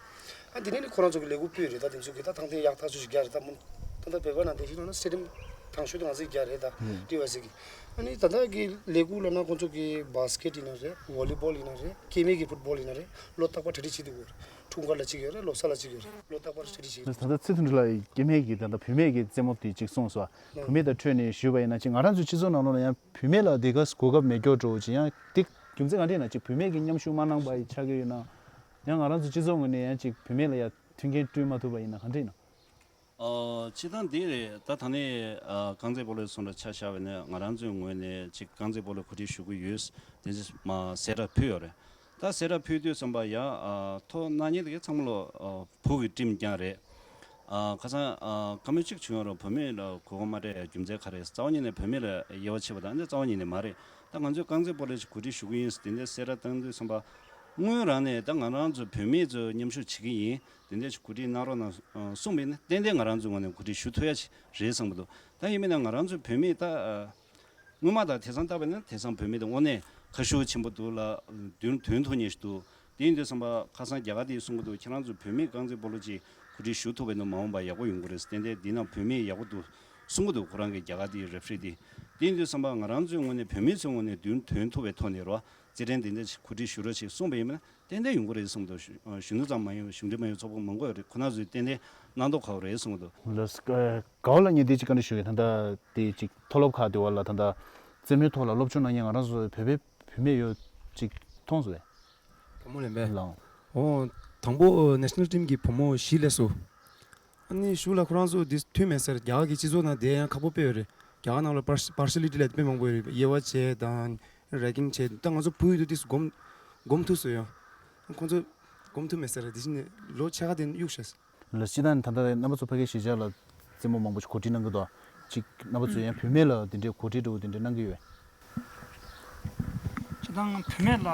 ཨ་འདི་ནས་ནི་ཁོ་རང་ཚོ་གི་ལས་འགུལ་སྤེལ་རེད། ད་དེ་ཚོ་གི་ད་ཐང་འཐེན་ཡག་ཐག་ཆོད་ཞིག་རྒྱག་རེད། ད་མོན་ད་ལྟ་བོད་པ་ནང་བསྡད་ཤིག་ལབ་ན་སི་ཊེ་ཌི་ཡམ་དང་ཤོས་དུ་ང་ཚོ་གི་རྒྱག་རེད། ད་རི་ཝར་སི་གི་ཨ་ནི་ད་ལྟ་གི་ལས་འགུལ་ལབ་ན་ཁོང་ཚོ་གི་བྷ་སི་ཀེ་ཊི་ཡིན་ན་རེད། ཝོ་ལི་བོལ་ཡིན་ན་རེད། སྐྱེས་དམན་གི་ཕུཊ་བོལ་ཡིན་ན་རེད། ལོ་རྟག་པར་གྲ་སྒྲིག་བྱེད་དུ་འོར། འཁྲུངས་སྐར་ལ་གཅིག་ཡོད་རེད། ལོ་གསར་ལ་གཅིག་ཡོད་རེད། ལོ་རྟག་པར་གྲ་སྒྲིག་བྱེད། ད་ལྟ་ཚེ་བརྟན་ལགས་ཀྱིས་སྐྱེས་དམན་གྱི་ད་ལྟ་བུད་མེད་ཀྱི་རྩེད་མོ་དེ་གཅིག་གསུངས་སོང་། བུད་མེད་དང་འཕྲོས་ནས་ཞུས་པ་ཡིན་ན་ཅིག་ང་རང་ཚོའི་སྤྱི་ཚོགས་ནང་ལོགས་ལ་ཡང་བུད་མེད་ལ་དེ་ག་གོ་སྐབས་མེད་སྐྱོ་འགྲོ་ཅིག་ཡང་དེ་རྒྱུ་མཚན་ག་འདྲ་ཡིན་ན་ཅིག་བུད་མེད་ཀྱིས་མཉམ་ཞུགས་མ་གནང་པ་ཡི་ཆགས་ཀྱི་ཡོད་ན། ཡང་ང་རང་ཚོ་སྤྱི་ཚོགས་ངོས་ནས་ཡང་ཅིག་བུད་མེད་ལ་ཡང་མཐུན་རྐྱེན་བསྐྲུན་མ་ཐུབ་པ་ཡིན་ན་ག་འདྲ་ཡིན་ན། ཨོ། སྤྱིར་བཏང་འདི་རེད། ད་ད་ནི་ཨ་རྐང་རྩེད་སྤོ་ལོའི་ཚོགས་འདུ་ཆ་བཞག་པ་ཡིན་ན་ང་རང་ཚོའི་ངོས་ནས་ཅིག་རྐང་རྩེད་སྤོ་ལོ་གོ་སྒྲིག་ཞུ་གི་ཡོད། དེ་ཚོ་མ་གསལ་བསྒྲགས་ཕུལ་ཡོད་རེད། ད་གསལ་བསྒྲགས་ཕུལ་དུས་ཙམ་པ་ཡ་ཨ་ཐོ་གནང་མཁན་དེ་ག་ཚང་མ་ལོ་ཨ་བུ་གི་ཊིམ་རྐྱང་རེད། ཨ་ཁ་སང་ཨ་བཀའ་མོལ་གཅིག་བྱུང་ཡོད་རེད། བུད་མེད་ལ་གོ་སྐབས་མ་སྤྲད་ཡ་རྒྱུ་མཚན་ག་རེ། རྩ་བ་ཉིད་ནས་བུད་མེད་ལ་དབྱེ་བ་ཕྱེ་བ་དང་ཨ་ནི་རྩ་བ་ཉིད་ནས་མ་རེད། ད་ང་ཚོས་རྐང་རྩེད་སྤོ་ལོ་ཞིག་གོ་སྒྲིག་ཞུ་གི་ཡིན་ཟེར་དེ་འདྲའི་གསལ་བསྒྲགས་བཏང་དུས་ཙམ་པ་སྔོན་རང་ནས་ད་ང་རང་ཚོ་བུད་མེད་ཚོ་མཉམ་ཞུགས་བྱེད་ཀྱི་ཡིན། དེ་འདྲ་ཞིག་གོ་སྒྲིག་གནང་རོགས་གནང་གསུངས་པ་ཡིན་ན་ཏན་ཏན་ང་རང་ཚོའི་ངོས་ནས་གོ་སྒྲིག་ཞུ་ཐུབ་ཡ་ཞིག་རེད་བསམ་གྱི་འདུག་ད་ཡིན་མིན་ན་ང་རང་ཚོའི་བུད་མེད་ད་སྔོན་མ་དང་དེང་སང་ལྟ་བ་ཡིན་ན་དེང་སང་བུད་མེད་དེ་དངོས་གནས་ཁ་ཤུགས་ཆེན་པོ་འདུག་ལ་མདུན་དོན་ཐུག་མཁན་ཞིག་འདུག་དེ་ཡིན་དུས་ཙམ་པ་ཁ་སང་རྒྱ་གར་དེས་གསུང་གི་འདུག་ཁྱེད་རང་ཚོ་བུད་མེད་རྐང་རྩེད་སྤོ་ལོ་ཅིག་གོ་སྒྲིག་ཞུ་ཐུབ་པ་ཡིན་ན་མ་འོངས་པ་ཡག་པོ་ཡོང་གི་རེད། ཏན་ཏན་འདི་ནང་བུད་མེད་ཡག་པོ་འདུག་གསུང་གི་འདུག་ཁོ་རང་གི་རྒྱ་གར་དེའི་རེ་ཕི་རི་དེ། དེ་ཡིན་དུས་ཙམ་པ་ང་རང་ཚོའི་ངོས་ནས་བུད་མེད་ཚོའི་ངོས་ནས་མདུན་དོན་ཐུག་པའི་ཐོག་ནས་རོ། རྩེད་འགྲན་དེ་འདྲ་ཞིག་གོ་སྒྲིག་ཞུ་རོགས་ཞེས་གསུངས་པ་ཡིན་ན་ཏན་ཏན་ཡོང་གི་རེད་གསུངས་འདུག་གཞོན་ནུ་ཙམ་མ་ཡིན་པར་གཞུང་འབྲེལ་མ་ཡིན་ཚོགས་པ་མང་པོ་ཡོད་རེད། ཁོ་རང་ཚོས་ཏན་ཏན་གནང་མདོག་ཁ་པོ་རེད་གསུངས་འདུག་ལགས་སོ། དགའ་བོ་ལགས་ངས་འདི་གཅིག་བཀའ་འདྲི་ཞུ་གི། ད་ལྟ་དེ་གཅིག་མཐོ་སློབ་ཁག་དེ་བ་ལ་ད་ལྟ་རྩེད་མོའི་ཐོག་ལ་སློབ་སྦྱོང་གནང་མཁན་ང་རང་ཚོ་བོད་པའི་བུད་མེད་ཡོད་གཅིག་མཐོང་སོང་བས། བུ་མོ་ལེན་པས། ལགས། ཨོ། དང་པོ་ནེ་ཤ་ནལ་ཊིམ་གྱི་བུ་མོ་བཞི་སླེབས་སོང་། ཨ་ནི་གཞུག་ལ་ཁོ་རང་ཚོ་འདི་མཐུན་མེད་ཟེར། རྒྱ་གར་གྱི་སྤྱི་ཚོགས་ནང་བསྡད་ཡང་ཁག་པོ་དཔེ་ཡོད་རེད། རྒྱ་གར་ནང་ལ་པར་པར་ཤ་ལི་ཊི་ལབ་དཔེ་མང་པོ་ཡོད་རེད། དབྱེ་བ་འབྱེད་དང་རེ་ཀིང་བྱེད། ད་ང་ཚོ་བུ་ཡོད་དུས་འདི་སྒོམ་སྒོམ་ཐུབ་སོང་ཡང་། ཁོང་ཚོ་སྒོམ་ཐུབ་མེད་ཟེར། དེ་བཞིན་ལོ་ཕྱེད་ཀ་དེ་གཡུག་ཤག་ལགས། སྤྱིར་བཏང་ད་ལྟ་རྣམ་པ་ཚོ་ཕ་གིའི་གཞིས་ཆགས་ལ་རྩེད་མོ་མང་པོ་ཞིག་གོ་སྒྲིག་གནང་གི་འདུག་ཅིག་རྣམ་པ་ཚོས་ཡང་བུད་མེད་ལ་དེ་འདྲའི་གོ་སྒྲིག་འདྲ་བོ་དེ་འདྲ་གནང་གི་ཡོད། སྤྱིར་བཏང་བུད་མེད་ལ་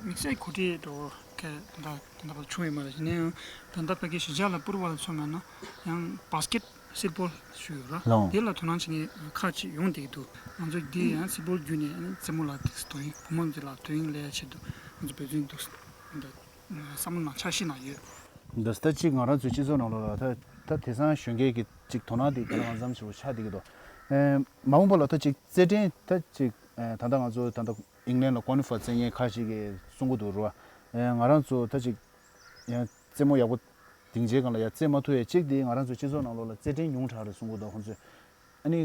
དམིགས་བསལ་གོ་སྒྲིག་འདྲ་བོ་ག་ད་ད་ལྟ་བར་བྱུང་ཡོད་མ་རེད། ཡིན་ན་ཡང་ད་ལྟ་ཕ་གིའི་གཞིས་ཆགས་ལ་པུར་བ་ལ་མཚོན་པ་ན་ཡང་བྷ་སི་ཀེ་ཊི་སིལ་བོ་ཞུ་ཡོད་ར། ལགས། དེ་ལ་དོ་སྣང་བྱེད་མཁན་ཁག་ཅིག་ཡོང་བསྡད་ཀྱི་འདུག་ང་ཚོ་འདི་ཡང་སིལ་བོ་བརྒྱུད་ནས་རྩེད་མོ་ལ་དོ་དབྱིངས་བུ་མོ་འདི་ལ་དོ་དབྱིངས་སླེབས་ཡ་ཆེད་དུ་ང་ཚོ་འབད་བརྩོན་འདུག་འདི། བསམ་བློ་ནང་འཆར་གཞི་ནང་ཡོད། འདི་ལྟ་གཅིག་ང་རང་ཚོའི་སྤྱི་ཚོགས་ནང་ལོགས་ལ་ད་ད་དེང་སང་གཞོན་སྐྱེས་ཀྱི་གཅིག་དོ་སྣང་དེ་ག་ལ་གང་འཚམ་ཞིག་ཆགས་བསྡད་ཀྱི་འདུག་ཨེ། མ་འོངས་པ་ལ་ད་གཅིག་རྩེད་འགྲན་ད་གཅིག་ཨེ། ད་ལྟ་ང་ཚོ་ད་ལྟ་ཨིང་ལན་ལ་ཀོན་ཧྥ་རྩེད་མཁན་ཁ་ཤས་ཀྱིས་གསུང་གི་འདུག་རོ། ཨེ། ང་རང་ཚོ་ད་གཅིག་ཡང་རྩེད་མོ་ཡག་པོ་སྡིངས་ཆའི་སྒང་ལ་ཡང་རྩེད་མ་ཐུབ་ཡས་གཅིག་དེ་ང་རང་ཚོའི་སྤྱི་ཚོགས་ནང་ལོགས་ལ་རྩེད་འགྲན་ཉུང་དྲགས་རེད་གསུང་གི་འདུག་ཁོང་ཚོས། ཨ་ནི།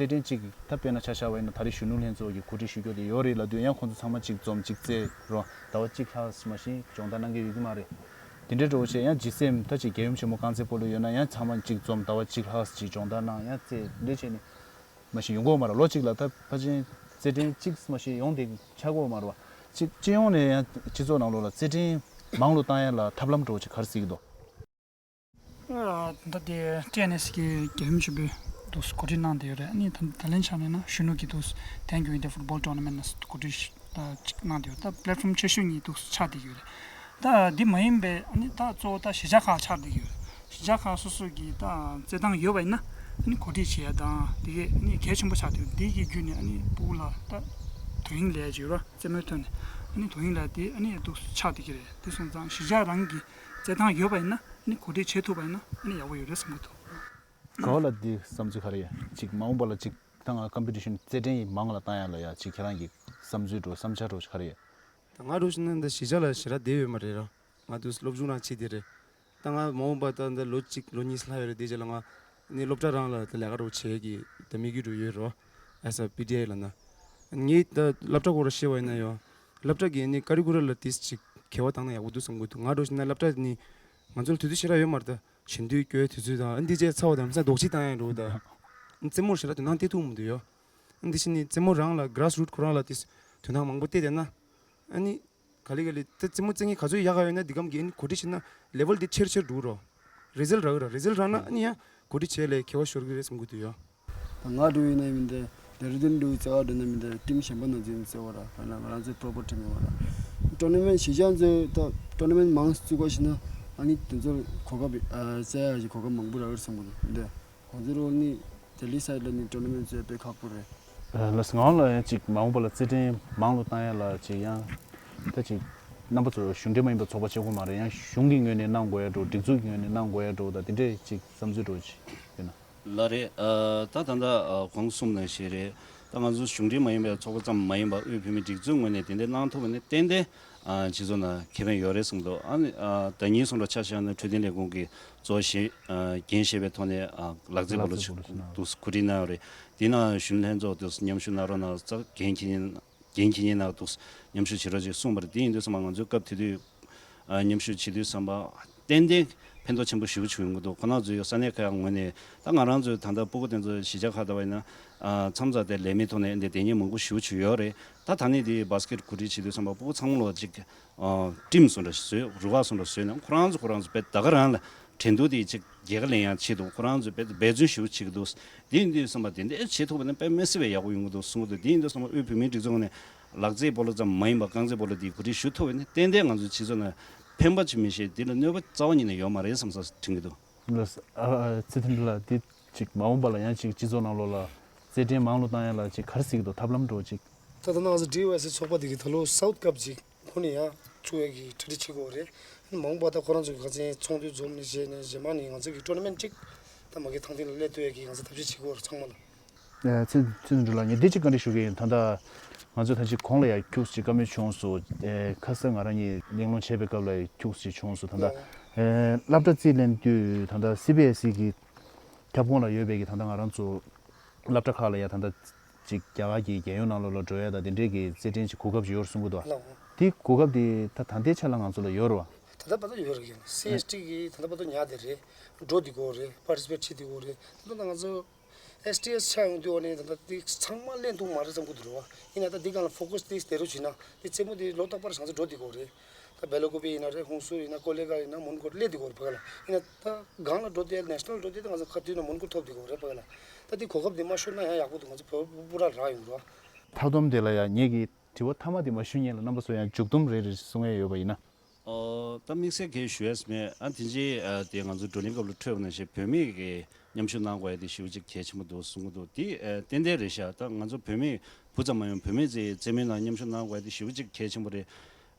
རྩེད་འགྲན་གཅིག་ད་དཔེར་ན་ཆ་བཞག་པ་ཡིན་ན་ད་རེས་གཞོན་ནུ་ལྷན་ཚོགས་ཀྱིས་གོ་སྒྲིག་ཞུ་རྒྱུ་དེ་ཡོད་རེད་ལབ་དུས་ཡང་ཁོང་ཚོ་ཚང་མ་གཅིག་འཛོམས་གཅིག་རྩེད་རོགས་ཟླ་བ་གཅིག་ལྷག་མ་ཤེས་སྦྱོང་བརྡར་གནང་གི་ཡོད་ཀྱི་མ་རེད། དེ་འདྲའི་འགྲོ་བྱས་ཡང་ཇི་སེམས་ད་ཅིག་རྒྱལ་ཡུམ་ཆེན་མོ་རྐང་རྩེད་སྤོ་ལོ་ཡོད་ན་ཡང་ཚང་མ་གཅིག་འཛོམས་ཟླ་བ་གཅིག་ལྷག་ཅིག་སྦྱོང་བརྡར་གནང་ཡང་རྩེད་འདྲ་བྱས་ནས་མ་ཤེས་ཡོང་གི་ཡོད་མ་རེད། ལོ་གཅིག་ལ་ད་ཕལ་ཆེར་རྩེད་འགྲན་གཅིག་མ་ཤེས་ཡོང་བསྡད་ཆགས་ཀྱི་ཡོད་མ་རེད་བ། གཅིག་སྤྱི་ཡོངས་ནས་ཡང་སྤྱི་ཚོགས་ནང་ལོགས་ལ་རྩེད་འགྲན་མང་རུ་བཏང་ཡ་ལ་ཐབས་ལམ་འགྲོ་བྱེད་ག་རེ་གཟིགས་ཀྱི་འདུག་ད་ལྟ་དེ་ཊི་ཨེན་ཨེས་ཀྱི་རྒྱལ་ཡུམ་ཆེན་པོས་འདུག་གོ་སྒྲིག་གནང་བསྡད་ཡོད་རེད། ཨ་ནི་ད་ད་ལན་ཆ་ནས་ན་གཞོན་ནུ་གི་འདུག་Thank You India Football Tournament ན་གོ་སྒྲིག་ད་ཅིག་གནང་བསྡད་ཡོད། ད་པི་ལེ་ཊི་ཕོམ་ཆེ་ཤོས་གཉིས་འདུག་ཆགས་བསྡད་ཡོད་རེད། ད་འདི་མ་ཡིན་པའི་ཨ་ནི་ད་གཙོ་བོ་ད་གཞིས་ཆགས་ཁག་ཆགས་བསྡད་ཡོད་རེད། གཞིས་ཆགས་ཁག་སོ་སོ་གི་ད་རྩེད་ཐང་ཡོད་པ་ཡིན་ན་ཨ་ནི་གོ་སྒྲིག་བྱེད་ཡ་དང་དེ་གས་ཨ་ནི་གལ་ཆེན་པོ་ཆགས་བསྡད་ཡོད། འདི་གི་བརྒྱུད་ནས་ཨ་ནི་ཕྲུ་གུ་ལ་ད་དོ་དབྱིངས་ལས་བྱེད་ཡོད་ར་རྩེད་མོའི་ཐོག་ནས་ཨ་ནི་དོ་དབྱིངས་ལས་དེ་ཨ་ནི་འདུག་ཆགས་བསྡད་ཀྱི་རེད། དེ་སོང་ཙང་གཞིས་ཆགས་རང་གི་རྩེད་ཐང་ཡོད་པ་ཡིན་ན་ཨ་ནི་གོ་སྒྲིག་བྱེད་ཐུབ་པ་ཡིན་ན་ཨ་ནི་ཡག་པོ་ཡོད་རེད་བསམ་གྱི་འདུག་ག་བ་ལ་འདི་བསམ་ཚུལ་ག་རེ་ཡོད། ཅིག་མ་འོངས་པ་ལ་ཅིག་ད་ང་ཀམ་པི་ཊི་ཤན་རྩེད་འགྲན་མང་ལ་བཏང་ཡ་ལ་ཡ་ཅིག་ཁྱེད་རང་གི་བསམ་ཚུལ་འགྲོ་བསམ་འཆར་འགྲོ་ག་རེ་ཡོད། ད་ང་འགྲོ་བཞིན་ན་འདི་གཞིས་ཆགས་ལ་ཞེ་དྲག་བསྡད་ཡོད་མ་རེད་ར། ང་དུ་སློབ་སྦྱོང་རང་བྱེད་དེ་རེད། ད་ང་མ་འོངས་པ་ད་འདི་ལོ་གཅིག་ལོ་གཉིས་ལྷག་ཡོད་རེད། དེ་རྗེས་ལ་ང་ནི་སློབ་གྲྭ་རང་ལ་ད་ལས་ཀ་འགྲོ་བྱེད་ཀྱི་ད་དམིགས་ཡུལ་འགྲོ་ཡོད་རོ། ཨེ་ས་པི་ཊི་ཨའི་ལ་ན། ངས་ད་སློབ་གྲྭ་སྐོར་ལ་བཤད་པ་ཡིན་ན་ཡོ། སློབ་གྲྭ་གི་ནི་ཀ་རི་ཀུ་ར་ལ་ཏིས་ཅིག་འགྱུར་བ་བཏང་ན་ཡག་པོ་འདུག་བསམ་གྱི་འདུག་ང་འགྲོ་བཞིན་ན་སློབ་གྲྭ་ནི་ང་ཚོར་དུས་ཚོད་ཞེ་དྲག་ཡོད་མ་རེད་ད། ཞིང་དུས་སྐྱོ་བའི་དུས་ཚོད་དང་ཨ་འདི་བྱས་ཚ་བ་དང་མི་ཚང་རྡོག་གཅིག་བཏང་ཡ་འགྲོ་ད། རྩེད་མོར་ཞེ་དྲག་དོ་སྣང་སྟེར་ཐུབ་མི་འདུག་ཡོ། ཨ་འདི་ཕྱི་ནི་རྩེད་མོ་རང་ལ་གྷ་ར་སི་རུ་ཊི་ཁོ་རང་ལ་ཏིས་དོ་སྣང་མང་པོ་སྟེར་བསྡད་ན། ཨ་ནི། ག་ལེ་ག་ལེ་ད་རྩེད་མོ་རྩེད་མཁན་ག་ཚོད་ཡག་ག་ཡོད་ན་འདི་གམ་གྱི་ཨ་ནི་གོ་སྒྲིག་བྱེད་ན་ལེ་ཝལ་འདི་ཆེར་ཆེར་འགྲོ་རོ། རི་ཛལ་རག་ར་རི་ཛལ་རག་ན་ཨ་ནི་ཡང་གོ་སྒྲིག་བྱེད་ལས་ཁེ་བ་ཤོར་གི་རེད་བསམ་གི་འདུག་ཡོ། ད་ང་འགྲོ་ཡིན་ན་མི་འདི་ལེ་རི་དོན་འགྲོ་རྩེ་བ་འགྲོ་ན་མི་འདི་ཊིམ་གཞན་པ་ནང་འཛུལ་ནས་རྩེ་བ་ར་ག་ན་ང་རང་ཚོའི་པོ་རོ་པར་ཊིམ་ཡོད་ར། ཊོར་ནི་མེན་ཊ་གཞིས་ཆགས་ཚོས་ད་ཊོར་ནི་མེན་ཊ་མང་བཙུགས་པ་ཞིག་ན་ཨ་ནི་དེ་ཚོར་གོ་སྐབས་རྩེ་ཡ་གི་གོ་སྐབས་མང་པོ་རག་གི་རེད་བསམ་གི་འདུག་འདི། ཁོང་ཚོའི་རོལ་ནི་ལྡི་ལི་སའིཌ་ལ་ནི་ཊོར་ནི་མེན་ཊ་ཚོས་དཔེ་ཁག་པོ་རེད། ལགས་ང་ལ་ཡང་ཅིག་མ་འོངས་པ་ལ་རྩེད་འགྲན་མང་རུ་བཏང་ཡ་ལ་ཅིག་ཡང་ད་ཅིག་རྣམ་པ་ཚོ་གཞུང་འབྲེལ་མ་ཡིན་པའི་ཚོགས་པ་གཅིག་པོ་མ་རེད། ཡང་གཞུང་གི་ངོས་ནས་གནང་དགོས་ཡ་འགྲོ་སྒྲིག་འཛུགས་ཀྱི་ངོས་ནས་གནང་དགོས་ཡ་འགྲོ་ད་དེ་འདྲས་ཅིག་བསམ་ཚུལ་འགྲོ་ཅིག་ཡོད་ན། ལགས་རེད། ད་ད་ལྟ་གོང་གསུངས་ནང་བཞིན་རེད། ད་ང་ཚོ་གཞུང་འབྲེལ་མ་ཡིན་པའི་ཚོགས་པ་ཙམ་མ་ཡིན་པར་དབུས་བོད་མིའི་སྒྲིག་འཛུགས་ངོས་ནས་དེ་འདྲས་གནང་ཐུབ་པ་ནི་ཏན་ཏན་སྤྱི་ཚོགས་ནང་ཁེ་ཕན་ཡོད་རེད་གསུངས་འདུག་ཨ་ནི་ཟླ་ཉིན་སོང་འགྲོ་ཆ་བཞག་ན་འཕྲོད་བསྟེན་ལས་ཁུངས་ཀྱི་གཙོ་བཞི་འགན་བཞེས་པའི་ཐོག་ནས་ལག་རྩེད་སྤོ་ལོ་ཆེད་དུ་གོ་སྒྲིག་གནང་ཡོད་རེད། དེ་ནང་གཞོན་ལྷན་ཚོགས་དུ་མཉམ་ཞུགས་གནང་རོགས་གནང་། འགན་འཁྱེར་མཁན་འགན་འཁྱེར་མཁན་ནང་དུ་མཉམ་ཞུགས་བྱེད་རོགས་ཅེས་གསུངས་པ་རེད། དེ་ཡིན་དུས་ཙམ་པ་ང་ཚོའི་སྐབས་དེ་དུས་མཉམ་ཞུགས་བྱེད་དུས་ཙམ་པ་ཏན་ཏན་ཕན་ཐོགས་ཆེན་པོ་ཞེ་པོ་བྱུང་ཡོང་གི་འདུག་ཁོ་ན་ཚོའི་ས་གནས་ཁག་ངོས་ནས་ད་ང་རང་ཚོའི་ད་ལྟ་སྤུ་གུ་དེ་ཚོ་གཞིས་ཆགས་ཁག་ལྟ་བ་ཡིན་ན་མཚམས་མཚམས་དེ་ལས་མེད་ཐོག་ནས་འདི་དེ་ཉིད་མང་པོ་ཞེ་པོ་བྱུང་ཡོད་རེད། ད་ད་ནི་དེ་བྷ་སི་ཀེ་ཊི་གོ་སྒྲིག་བྱེད་དུས་ཙམ་པ་སྤུ་གུ་ཚང་མ་ལོ་གཅིག་ཊིམ་བཟོ་འདྲ་བཟོས་རུ་ཁག་བཟོ་འདྲ་བཟོས་ནས་ཁོ་རང་ཚོ་ཁོ་རང་ཚོ་དཔེ་ད་ག་རང་ལ་འགྲན་བསྡུར་དེ་ཅིག་རྒྱལ་ཁ་ལེན་ཡག་ཆེད་དུ་ཁོ་རང་ཚོས་དཔེ་འབད་བརྩོན་ཞེ་པོ་བྱེད་ཀྱི་འདུག་དེ་ཡིན་དུས་བསམ་པ་དེ་འདྲའི་བྱེད་ཐུབ་པ་ནི་དཔེ་མི་སྲིད་པའི་ཡག་པོ་ཡོང་གི་འདུག་གསུང་གི་འདུག་དེ་ཡིན་དུས་བསམ་པ་དབུས་བོད་མིའི་སྒྲིག་འཛུགས་ནས་ལག་རྩེད་སྤོ་ལོ་ཙམ་མ་ཡིན་པར་རྐང་རྩེད་སྤོ་ལོ་འདི་གོ་སྒྲིག་ཞུ་ཐུབ་པ་ནི་ཏན་ཏན་ང་ཚོའི་སྤྱི་ཚོགས་ནང་ཕན་པ་ཅིག་མི་ཤེས་འདི་ལ་གནོད་པ་རྩ་བ་ཉིད་ནས་ཡོད་མ་རེད་བསམ་ས་དྲན་གྱི་འདུག་ལགས་ཨ་ཚེ་བརྟན་ལགས་འདི་ཅིག་མ་འོངས་པ་ལ་ཡང་ཅིག་སྤྱི་ཚོགས་ནང་ལོགས་ལ་རྩེད་འགྲན་མང་རུ་བཏང་ཡ་ལ་ཅིག་ག་རེ་གཟིགས་ཀྱི་འདུག་ཐབས་ལམ་འདྲ་བོ་ཅིག་ད་ལྟ་ང་ཚོ་ཌི་ཝའི་ཨེས་ཨེ་ཚོགས་པ་དེ་གི་ད་ལོ་སའུཐ་ཀབ་ཅིག་ཁོ་ནས་ཡང་བཙུགས་ཡས་ཀྱི་གྲ་སྒྲིག་བྱེད་དགོས་རེད། མ་འོངས་པ་ད་ཁོ་རང་ཚོ་གི་ཁ་སང་ཚོགས་འདུ་འཛོམས་ནས་བྱས་ནས་རྗེས་མ་ནས་ང་ཚོ་གི་ཊོར་ནི་མེན་ཊ་ཅིག་ད་མ་གི་ཐང་སྟེང་ལ་སླེབས་ཐུབ་ཡས་ཀྱི་ང་ཚོ་ཐབས་ཤེས་བྱེད་དགོས་རེད་ཚང་མ་ལ། ཨ་ཚེ་ཚེ་བརྟན་ལགས་ངས་འདི་གཅིག་བཀའ་འདྲི་ཞུ་གི་ཡིན། ད་ལྟ་ང་ཚོ་ད་ཅིག་གོང་ལ་ཡང་ཁྱུག་ཅིག་བཀའ་མོལ་བྱུང་སོང་། ཨེ་ཁ་སང་ང་རང་གཉིས་གླེང་སློང་བྱས་པའི་སྐབས་ལ་ཁྱུག་ཅིག་བྱུང་སོང་། ད་ལྟ་ཨེ་སློབ་གྲྭ་རྩིས་ལེན་དུས་ད་ལྟ་སི་བི་ཨེས་ཨི་གི་ཁྱབ་ཁོངས་ལ་ཡོད་པའི་གི་ད་ལྟ་ང་རང་ཚོ་སློབ་གྲྭ་ཁག་ལ་ཡང་ད་ལྟ་ཅིག་རྒྱ་གར་གྱི་རྒྱལ་ཡོངས་ནང་ལོགས་ལ་འགྲོ་ཡ་དང་དེ་འདྲའི་གི་རྩེད་འགྲན་ཅིག་གོ་སྐབས་ཅིག་ཡོད་རེད་གསུང་གི་འདུག་ལགས། དེ་གོ་སྐབས་དེ་ད་ད་ལྟའི་ཆ་ལ་ང་ཚོ་ལ་ཡོད་རེད་བ། ད་ལྟ་བར་དུ་ཡོད་རེད། སི་ཨེས་ཊི་གི་ད་ལྟ་བར་དུ་ཉར་བསྡད་རེད། འགྲོ་བསྡད་ཀྱི་ཡོད་རེད། པར་ཊི་སི་པེཊ་བྱེད་བསྡད་ཀྱི་ཡོད་རེད། ད་ལྟ་ང་ཚོ་ཨེས་ཊི་ཨེས་ཆགས་ཡོང་དུས་འོ་ནས་ད་ལྟ་དེ་ཚང་མ་ལེན་ཐུབ་མ་རེད་བསམ་གྱི་འདུག་རེད་བ། ཡིན་ན་ད་འདི་སྒང་ལ་ཕོ་ཀ་སི་དེ་བསྡད་རོགས་བྱས་ན་དེ་རྩེད་མོ་དེ་ལོ་རྟག་པར་ང་ཚོ་འགྲོ་བསྡད་ཀྱི་ཡོད་རེད། ད་སྦེལ་ཀོབ་ཡིན་ན་རེད། ཧུན་སུར་ཡིན་ན་ཀོ་ལེ་གྷལ་ཡིན་ན་མོན་གྷོ་སླེབས་བསྡད་ཀྱི་ཡོད་རེད་ཕ་གི་ལ། ཡིན་ན་ད་སྒང་ལ་འགྲོ་བསྡད་ནེ་ཤ་ནལ་འགྲོ་བསྡད་ད་ང་ཚོ་ཁ་ཐུག་ན་མོན་གྷོ་ཐོབ་བསྡད་ཀྱི་ཡོད་རེད་ཕ་གི་ལ། ད་དེ་གོ་སྐབས་དེ་མ་ཤོར་ན་ཡང་ཡག་པོ་འདུག་ང་ཚོ་བོད་པ་སྤུ་ར་རག་ཡོང་རེད་བ། མཐའ་སྡོམ་དེ་ལ་ཡང་ངེད་ཀྱི་དྲི་བ་མཐའ་མ་དེ་མ་ཞུ་སྔོན་ལ་རྣམ་པ་ཚོ་ཡང་མཇུག་སྡོམ་རེ་རེ་གསུང་ཡས་ཡོད་པ་ཡིན་ན། ཨོ། ད་དམིགས་བསལ་གང་ཞུ་ཡས་མེད། ཨ་དེ་རྗེས་ཨ་དེ་ང་ཚོ་བགྲོ་གླེང་སྐབས་ལ་འཕྲོས་པ་ནང་བཞིན་བོད་མི་གི་མཉམ་ཞུགས་གནང་དགོས་ཡ་དེ་ཞེ་པོ་ཅིག་གལ་ཆེན་པོ་འདུག་གསུང་གི་འདུག་དེ་ཨ་ཏན་ཏན་རེད་ཤག་ད་ང་ཚོ་བོད་མི་བུ་ཙམ་མ་ཡོང་བོད་མི་ཚོའི་རྩེད་མོའི་ནང་མཉམ་ཞུགས་གནང་དགོས་ཡ་དེ་ཞེ་པོ་ཅིག་གལ་ཆེན་པོ་རེད།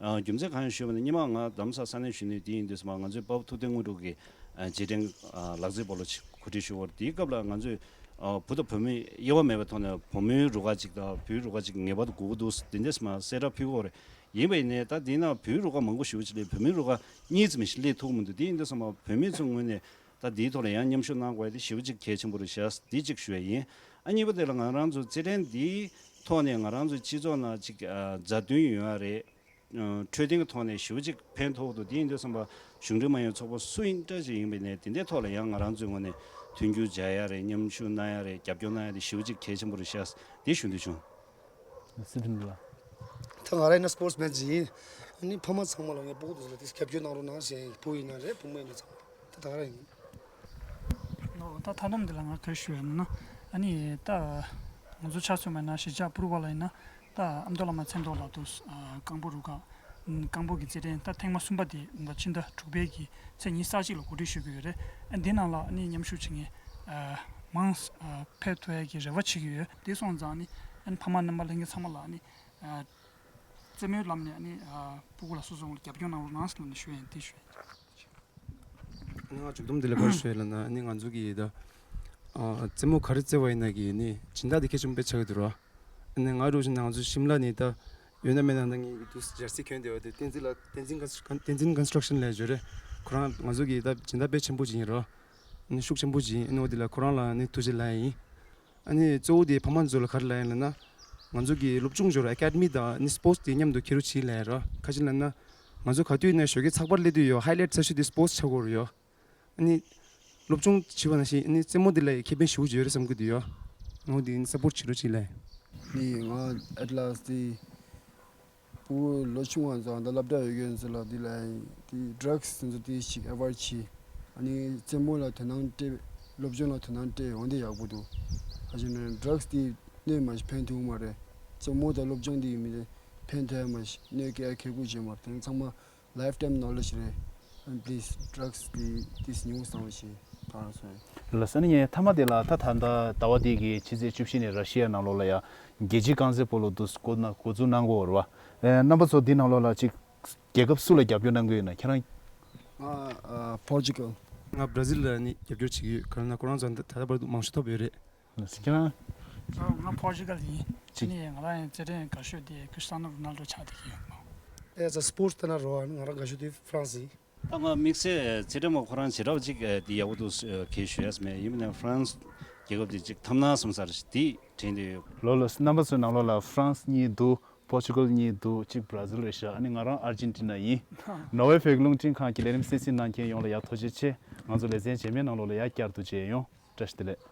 ཨ་རྒྱུ་མཚན་གང་ཡིན་ཞུས་པ་ན་སྔོན་མ་ང་རྡ་རམ་ས་ས་གནས་གཞོན་ནུའི་དེ་ཡིན་དུས་ཙམ་པ་ང་ཚོའི་དཔའ་བོ་ཐུབ་བསྟན་དངོས་གྲུབ་ཀྱིས་ཨ་རྗེས་དྲན་ཨ་ལག་རྩེད་སྤོ་ལོ་ཅིག་གོ་སྒྲིག་ཞུས་པ་རེད། དེའི་སྐབས་ལ་ང་ཚོས་ཨ་བུ་དང་བུ་མོའི་དབྱེ་བ་མེད་པའི་ཐོག་ནས་བུ་མོའི་རུ་ཁག་ཅིག་དང་བུའི་རུ་ཁག་ཅིག་ངེས་པར་དུ་དགོས་ཀྱི་འདུག་དེ་འདྲས་མ་གསལ་བསྒྲགས་ཕུལ་གྱི་ཡོད་རེད། ཡིན་པ་ཡིན་ནའི་ད་དེའི་ནང་བོད་རུ་ཁག་མང་པོ་ཞེ་པོ་ཅིག་སླེབས། བོད་མིའི་རུ་ཁག་གཉིས་ཙམ་ཞིག་སླེབས་ཐུབ་ཀྱི་མི་འདུག་དེ་ཡིན་དུས་ཙམ་པ་བོད་མི་ཚོའི་ངོས་ནས་ད་དེའི་ཐོག་ལ་ཡང་མཉམ་ཞུགས་གནང་དགོས་ཡ་དེ་ཞེ་པོ་ཅིག་གལ་ཆེན་པོ་རེད་ཤག་འདི་གཅིག་ཞུ་ཡ་ཡིན། ཨ། གཉིས་པ་དེ་ལ་ང་རང་ཚོ་རྩེད་འགྲན་འདིའི་ཐོག་ནས་ང་རང་ཚོའི་སྤྱི་ཚོགས་ནང་ཅིག་ཨ། མཛའ་མཐུན་ཡོང་ཡ་རེད། ཨ། འཕྲོད་བསྟེན་གྱི་ཐོག་ནས་ཞེ་པོ་ཅིག་ཕན་ཐོགས་འདུག་དེ་ཡིན་དུས་ཙམ་པ་གཞུང་འབྲེལ་མ་ཡིན་པའི་ཚོགས་པ་སུ་ཡིན་འདྲ་ཞིག་ཡིན་པ་ཡིན་ནའི་དེ་འདྲའི་ཐོག་ལ་ཡང་ང་རང་ཚོའི་ངོས་ནས་མཐུན་འགྱུར་སྦྱར་ཡ་རེད། མཉམ་ཞུགས་གནང་ཡ་རེད། རྒྱབ་སྐྱོར་གནང་ཡ་དེ་ཞེ་པོ་ཅིག་གལ་ཆེན་པོ་རེད་ཤག་དེ་ཞུ་འདོད་བྱུང་། སྲིད་དོན་ལ། ད་ང་རང་ཡིན་ན་སི་པོར་ཊི་མེན་ཅིག་ཡིན། ཨ་ནི་ཕ་མ་ཚང་མ་ལ་ངས་སྤུ་གུ་དེ་ཚོ་ལ་དེ་རྒྱབ་སྐྱོར་གནང་རོགས་གནང་ཞེས། བུ་ཡིན་ན་རེད། བུ་མོ་ཡིན་ན་ཚང་མ་ད་ད་ག་རང་ཡིན། ལོ། ད་མཐའ་མཚམས་འདི་ལ་ང་ག་རེ་ཞུ་ཡ་ཡིན་ན། ཨ་ནི་ད་ང་ཚོ་ཆ་མཚོན་པ་ཡིན་ན་གཞིས་ཆགས་པུ་རུ་པ་ལ་ཡིན་ན། ད་ཨ་མདོ་བླ་མ་མཚན་ཐོག་ལ་དུ་རྐང་སྤོལ་རུ་ཁག་རྐང་སྤོལ་གྱི་རྩེད་འགྲན་ད་ཐེངས་མ་གསུམ་པ་དེ་ཕྱི་ཟླ་དྲུག་པའི་གི་ཚེས་ཉི་ཤུ་རྩ་གཅིག་ལ་གོ་སྒྲིག་ཞུ་གི་ཡོད་རེད། ཨ། འདི་ནང་ལ་ཨ་ནི་མཉམ་ཞུགས་བྱེད་མཁན་ཨ། མང་ཨ། ཕེབས་ཐུབ་ཡ་གི་རེ་བ་བྱེད་ཀྱི་ཡོད། དེ་སོང་ཙང་ཨ་ནི་ཨ་ནི་ཕ་མ་རྣམ་པ་ལྷན་རྒྱས་ཚང་མ་ལ་ཨ་ནི་ཨ། རྩེད་མོའི་ལམ་ནས་ཨ་ནི་ཨ། སྤུ་གུ་ལ་སོ་སོ་ལ་རྒྱབ་སྐྱོར་གནང་རོགས་གནང་ཟེར་ནས་ཞུ་ཡ་ཡིན། དེ་ཞུ་ཡ་ཡིན། ཨ་ནི་ང་མཇུག་སྡོམ་དེ་ལ་ག་རེ་ཞུ་ཡ་ལབ་ན། ཨ་ནི་ང་ཚོ་གི་ད་ཨ། རྩེད་མོ་ག་རེ་རྩེ་བ་ཡིན་ན་གི་ནི་སྦྱིན་བདག་དེ་གལ་ཆེན་པོ་དཔེ་ཆགས་ཀྱི་འདུག་ར། ཨ་ནི་ང་འདྲ་བོ་ཞིག་ན་ང་ཚོ་ཤིམ་ལ་ནས་ད་ཡོད་ན་མེད་ན་ད་ངས་དུས་ཇར་སི་གྱོན་བསྡད་པ་དེ་བསྟན་འཛིན་ལགས། བསྟན་འཛིན་ཀོན་སི། བསྟན་འཛིན་ཀོན་སི་ཊྲག་ཤན་ལབ་ཡ་ཅིག་ཡོད་རེད། ཁོ་རང་ང་ཚོ་གི་ད་སྦྱིན་བདག་དཔེ་ཆེན་པོ་ཅིག་ཡིན་ར། ཨ་ནི་ཤུགས་ཆེན་པོ་ཅིག་ཡིན། ཨ་ནི་འོ་དེ་ལ་ཁོ་རང་ལ་ཨ་ནི་ཐུགས་རྗེ་ལབ་ཡ་ཡིན། ཨ་ནི་གཙོ་བོ་དེ་ཕ་མ་ཚོ་ལ་ག་རེ་ལབ་ཡ་ཡིན་ལབ་ན། ང་ཚོ་གི་སློབ་སྦྱོང་སྦྱོར་ཨེ་ཀ་ཌི་མི་དང་ཨ་ནི་སི་པོར་ཊི་དེ་མཉམ་དུ་འཁྱེར་རོགས་བྱེད་ལབ་ཡ་ར། ག་ཅི་ལབ་ན། ང་ཚོ་ག་དུས་ཡིན་ན་ཞོགས་ཀས་ཚགས་པར་སླེབས་དུས་ཡོད། ཧའི་ལའིཊ་ཆེ་ཤོས་དེ་སི་པོར་ཊི་ཆགས་ཀྱི་ཡོད་རེད་ཡོད། ཨ་ནི་སློབ་སྦྱོང་བྱེད་པ་ནང་བཞིན་ཨ་ནི་རྩེད་མོ་འདི་ལ་ཡང་ཁེ་ཕན་ཞེ་པོ་ཅིག་ཡོད་རེད་བསམ་གྱི་འདུག་ཡོད། ངོ་འདི་ཨ་ནི་སི་པོར་ཊི་བྱེད་རོགས་བྱེད་ལབ་ཡ། ནི་ང་ཨེ་ཊི་ལ་སི་དེ་བུ་ལོ་ཆུང་བ་ཚོ་ད་སློབ་གྲྭ་ཡོད་མཁན་ཚོ་ལ་འདི་ལ་དེ་ཌྲག་སི་དེ་ཚོ་དེ་ཞིག་ཨེ་ཝོ་ཌི་བྱེད། ཨ་ནི་རྩེད་མོ་ལ་དོ་སྣང་སྤྲད། སློབ་སྦྱོང་ལ་དོ་སྣང་སྤྲད་འོང་དེ་ཡག་པོ་འདུག་ག་ཅི་ན་ཌྲག་སི་དེ་གནོད་མ་ཤེས་ཕན་ཐོགས་མ་རེད། རྩེད་མོ་དང་སློབ་སྦྱོང་དེ་མི་དེ་ཕན་ཐོགས་མ་ཤེས་གནོད་སྐྱེལ་ཁེ་གུ་བྱེད་མ་རེད། དེ་ཚང་མ་ལའིཕ་ཊའིམ་ནོ་ལེཇ་རེད། And please, drugs དེ་དེ་ཉུང་བསང་བ་བྱེད། ད་རང་སོང་། ལགས་སོ། ཨ་ནི་ངས་མཐའ་མ་དེ་ལ་ད་ད་ལྟ་ཟླ་བ་འདི་གི་ཕྱི་ཚེས་བཅུ་བཞི་ནས་ར་ཤི་ཡ་ནང་ལོགས་ལ་ཡ་རྒྱལ་སྤྱིའི་རྐང་རྩེད་སྤོ་ལོ་འདུ་འགོ་ན་འགོ་འཛུགས་གནང་གི་ཡོད་རེད་བ། ཨེ། རྣམ་པ་ཚོ་འདི་ནང་ལོགས་ལ་ཅིག་རྒྱལ་ཁབ་སུ་ལ་རྒྱབ་སྐྱོར་གནང་གི་ཡོད་ན་ཁྱེད་རང་། ང་ཨ་པོར་ཅུ་གལ། ང་བྷ་ར་ཟིལ་ལ་ནི་རྒྱབ་སྐྱོར་བྱེད་ཀྱི་ཡོད། ག་རེ་ན་ཁོ་རང་ཚོ་ད་ལྟ་བར་དུ་མང་ཤོས་ཐོབ་ཡོད་རེད། ལགས་སོ། ཁྱེད་རང་། ཨ། ང་པོར་ཅུ་གལ་ཡིན། ཅི། ཨ་ནི་ང་རང་ཡང་རྩེད་འགྲན་དགའ་ཤོས་དེ་ཀྲི་སྟ་ནོ་རོ་ནལ་ཌོ་ཆགས་བསྡད་ཀྱི་ཡོད། ཨེ་ཛ་སི་པོར་ཊི་ལྟ་ན་རོ། ཨ་ནི་ང་རང་དགའ་ཤོས་དེ་ཧྥ་རན་སི་ཡིན། ད་ང་དམིགས་བསལ་རྩེད་འགྲན་མ་ཁོ་རང་བྱེད་རབས་ཅིག་ཨ། དེ་ཡག་པོ་འདུག་ཨ། གལ་ཞུ་ཡས་མེད། ཡིན་ནའི་ཧྥ་རན་སི་རྒྱལ་ཁབ་དེ་ཅིག་ཐོབ་ན་བསམ་ས་རེད། དེ་དྲན་བསྡད་ཡོད། ལགས་ལགས། རྣམ་པ་ཚོའི་ནང་ལོགས་ལ་ཧྥ་རན་སི་གཉིས་འདུག་པོར་ཅུ་གལ་གཉིས་འདུག་གཅིག་བྷ་ར་ཟིལ་རེད་ཤག་ཨ་ནི་ང་རང་ཨར་ཇེན་ཊི་ན་ཡིན། ནོར་ཝེ་བོད་ཀྱི་རླུང་འཕྲིན་ཁང་གི་ལས་རིམ་གསན་གཟིགས་གནང་མཁན་ཡོངས་ལ་ཡ་ཐུགས་རྗེ་ཆེ། ང་ཚོ་ལེ་ཚན་རྗེས་མའི་ནང་ལོགས་ལ་ཡ་བསྐྱར་དུ་མཇལ་ཡོང་། བཀྲ་ཤིས་བདེ་ལེགས།